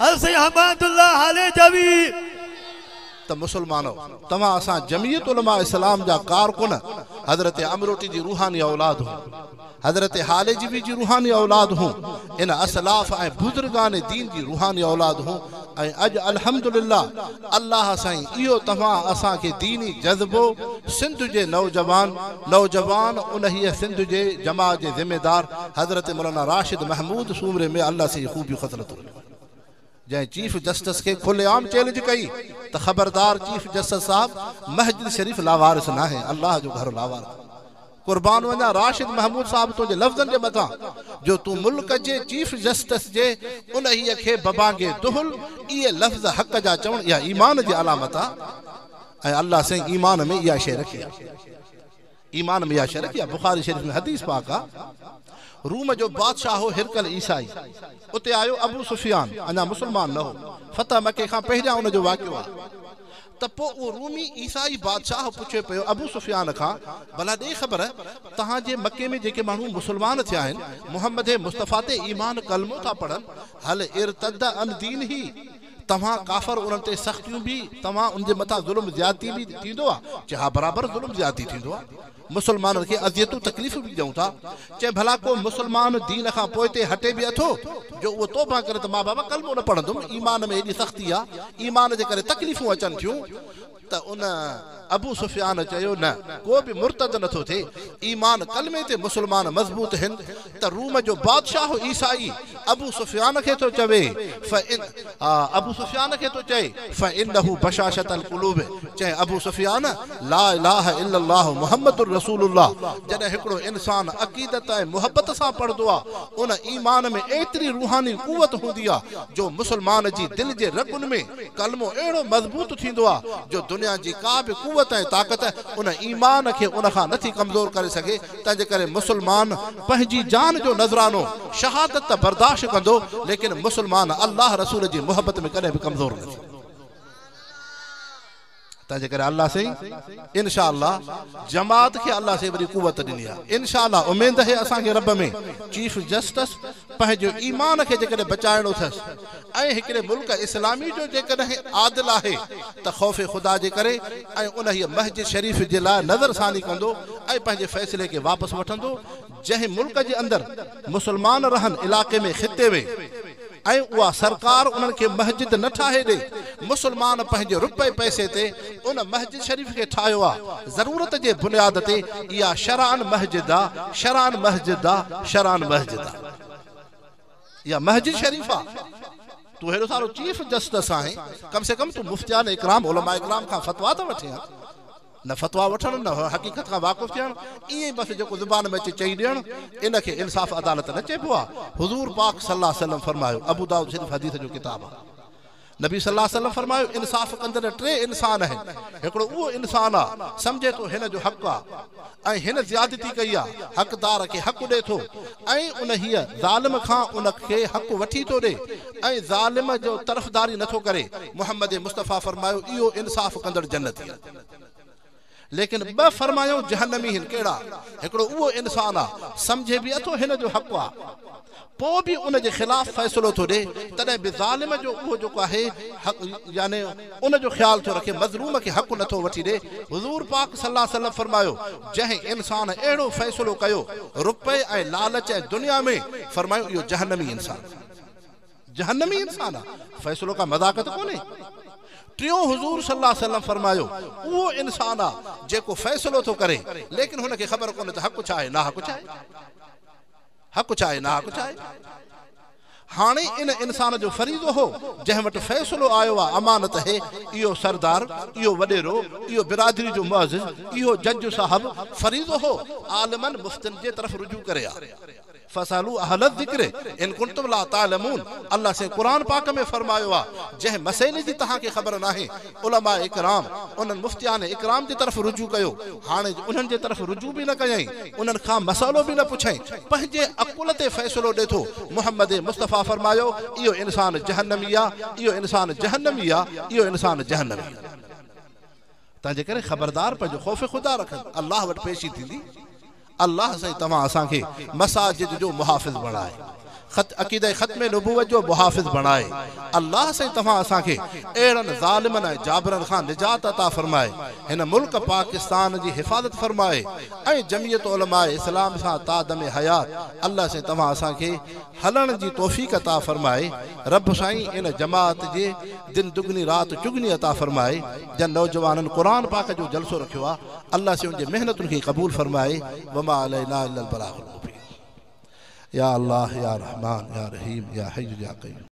حضرت سيد حماد الله هاليجوي. ته مسلمانؤ! توهان اسان جمعيت علماء اسلام جا ڪارڪن حضرت امروٽي جي روحاني اولاد هون، حضرت هاليجوي جي روحاني اولاد هون، ان اسلاف ۽ بزرگان دين جي روحاني اولاد هون ۽ اڄ الحمدلله الله سائين اهو توهان اسان کي ديني جذبو سنڌ جي نوجوان نوجوان انهيء سنڌ جي جماعت جي ذميدار حضرت مولانا راشد محمود سومري ۾ الله سائين خوبيون خصلتون رکيون. جنهن چيف جسٽس کي کلي عام چئلينج ڪئي ته خبردار چيف جسٽس صاحب مسجد شريف لاوارث ناهي الله جو گهر لاوارث قربان وڃان راشد محمود صاحب تنهنجي لفظن جي مٿان جو تون ملڪ جي چيف جسٽس جي انهيء کي ببانگي دهل اهي لفظ حق جا چوڻ اها ايمان جي علامت آ ۽ الله سائين ايمان ۾ اها شيء رکي آ. ايمان ۾ اها شيء رکي آ. بخاري شريف ۾ حديث پاڪ آ. روم جو بادشاهه هو هرقل عيسائي. اتي آيو ابو سفيان، اڃا مسلمان نه هو. فتح مڪي کان پهريان ان جو واقعو آ. ته پوء اهو رومي عيسائي بادشاهه پڇي پيو ابو سفيان کان، ڀلا ڏي خبر، توهان جي مڪي ۾ جيڪي ماڻهو مسلمان ٿيا آهن، محمد مصطفيٰ تي ايمان ڪلمو ٿا پڙهن، هل ارتد عن دينه؟ توهان ڪافر انهن تي سختيون به توهان ان جي مٿان ظلم زيادتي به ٿيندو آ؟ چي ها برابر ظلم زيادتي ٿيندو آ مسلمانن کي اذيتون تڪليفون به ڏيون ٿا. چي ڀلا ڪو مسلمان دين کان پوئتي هٽي به اٿو جو اهو توبه ڪري ته مان بابا ڪلمو نه پڙهندم ايمان ۾ ايڏي سختي آ ايمان جي ڪري تڪليفون اچن ٿيون ته ان ابو سفيان چيو، نه، ڪو به مرتد نه ٿو ٿئي، ايمان ڪلمي تي مسلمان مضبوط هن ته روم جو بادشاهه عيسائي ابو سفيان کي ٿو چوي، فان ابو سفيان کي ٿو چئي، فانه بشاشة القلوب، چئين ابو سفيان، لا اله الا الله محمد رسول الله، جڏهن هڪڙو انسان عقيدت ۽ محبت سان پڙهندو آ، ان ايمان ۾ ايتري روحاني قوت هوندي آ، جو مسلمان جي دل جي رڳن ۾ ڪلمو اهڙو مضبوط ٿيندو آ جو دنيا جي ڪا به قوت ۽ طاقت ان ايمان کي ان کان نٿي ڪمزور ڪري سگهي، تنهنجي ڪري مسلمان پنهنجي جان جو نذرانو، شهادت ته برداشت ڪندو ليڪن مسلمان الله رسول جي محبت ۾ ڪڏهن به ڪمزور نه ٿيندو. تنهنجي ڪري الله سائين ان شاء الله جماعت کي الله سائين وڏي قوت ڏني آهي ان شاء الله اميد آهي اسان کي رب ۾ چيف جسٽس پنهنجو ايمان کي جيڪڏهن بچائڻو اٿس ۽ هڪڙي ملڪ اسلامي جو جيڪڏهن عادل آهي ته خوف خدا جي ڪري ۽ انهيء مسجد شريف جي لاء نظر ثاني ڪندو ۽ پنهنجي فيصلي کي واپس وٺندو جنهن ملڪ جي اندر مسلمان رهن علاقي ۾ خطي ۾ ۽ اها سرڪار انهن کي مسجد نه ٺاهي ڏي، مسلمان پنهنجي رپئي پئسي تي ان مسجد شريف کي ٺاهيو آ، ضرورت جي بنياد تي اها شرعاً مسجد آ، شرعاً مسجد آ، شرعاً مسجد آ. اها مسجد شريف آ. تون هيڏو سارو چيف جسٽس آهين، ڪم سي ڪم تون مفتيان اڪرام، علماء اڪرام کان فتويٰ ته وٺين ها. न फतवा वठणु न हक़ीक़त खां वाक़िफ़ थियणु, ईअं ई बसि जेको ज़ुबान में अचे चई ॾियणु, इन खे इंसाफ़ अदालत न चइबो आहे। हुज़ूर पाक सल्लल्लाहु अलैहि वसल्लम फ़रमायो, अबू दाऊद शरीफ़ हदीस जो किताब आहे, नबी सल्लल्लाहु अलैहि वसल्लम फ़रमायो इंसाफ़ कंदड़ टे इंसान आहिनि। हिकिड़ो उहो इंसान आहे सम्झे थो हिन जो हक़ आहे ऐं हिन ज़्यादती कई आहे, हक़दार खे हक़ ॾिए थो ऐं उन हीअ ज़ालिम खां उनखे हक़ वठी थो ॾिए ऐं ज़ालिम जो तरफ़दारी नथो करे। मोहम्मद मुस्तफ़ा फ़रमायो इहो इंसाफ़ कंदड़ जन्नती आहे। लेकिन ॿ फ़रमायो जहन्नमी आहिनि। कहिड़ा? हिकिड़ो उहो इंसान आहे सम्झे बि अथो हिन जो हक़ आहे, पोइ बि उन जे ख़िलाफ़ फ़ैसिलो थो ॾिए, तॾहिं बि ज़ालिम जो उहो जेको आहे हक़, यानी उन जो ख़्यालु थो रखे, मज़लूम खे हक़ नथो वठी ॾिए। हुज़ूर पाक सल्लल्लाहु अलैहि वसल्लम फ़रमायो जंहिं इंसान अहिड़ो फ़ैसिलो कयो रुपए ऐं लालच ऐं दुनिया में, फ़रमायो इहो जहन्नमी इंसान, जहन्नमी इंसान आहे। फ़ैसिलो का मज़ाक त कोन्हे। टियों हुज़ूर सल्लल्लाहु अलैहि वसल्लम फ़रमायो उहो इंसान आहे जेको फ़ैसिलो थो करे, लेकिन हुनखे ख़बर कोन्हे त हक़ छा आहे ना हक़ छा आहे, हक़ छा आहे ना हक़ छा आहे। हाणे इन इंसान जो फरीज़ो हो जंहिं वटि फ़ैसिलो आयो आहे, अमानत है, इहो सरदार, इहो वॾेरो, इहो बिरादरी जो मुअज़्ज़िज़, इहो जज साहब, फरीज़ो हो आलिमन मुफ्तिन जे तरफ़ रुजू करे आ। फसालू अहल ज़िक्र इन कुंतुम ला तालमून। अल्लाह से कुरान पाक में फरमायो आहे जंहिं मसइले जी तव्हांखे ख़बर नाहे, उलमा इकराम उन्हनि मुफ्तियान इकराम जी तरफ़ रुजू कयो। हाणे उन्हनि जे तरफ़ रुजू बि न कयईं, उन्हनि खां मसइलो बि न पुछयईं, पंहिंजे अकुल ते फ़ैसिलो ॾिए थो। मोहम्मद मुस्तफ़ा फरमायो इहो इंसान जहन्नमी आहे, इहो इंसान जहन्नमी आहे, इहो इंसान जहन्नमी आहे। तंहिंजे करे ख़बरदार पंहिंजो ख़ौफ़ ख़ुदा रखनि, अल्लाह वटि पेशी थींदी। अल्लाह साईं तव्हां असांखे मसाजिद जो मुहाफ़िज़ बणाए, अक़ीदा ख़त्म नबूवत जो मुहाफ़िज़ बणाए। अल्लाह साईं तव्हां असांखे अहिड़नि ज़ालिमनि ऐं जाबरनि खां निजात अता फ़रमाए, हिन मुल्क पाकिस्तान जी हिफ़ाज़त फ़रमाए ऐं जमियत उलमा इस्लाम सां तादम हयात अल्लाह साईं तव्हां असांखे हलण जी तौफ़ीक़ अता फ़रमाए। रब साईं इन जमात जे दिन दुगनी रात चुगनी अता फ़रमाए। जन नौजवाननि क़ुरान पाक जो जलसो रखियो आहे, अल्लाह साईं उनजे महिनतुनि खे क़बूल फ़रमाए। वमा अलैना इल्लल बलागुल मुबीन। या अल्लाह या रहमान या रहीम या हय्यु या क़य्यूम।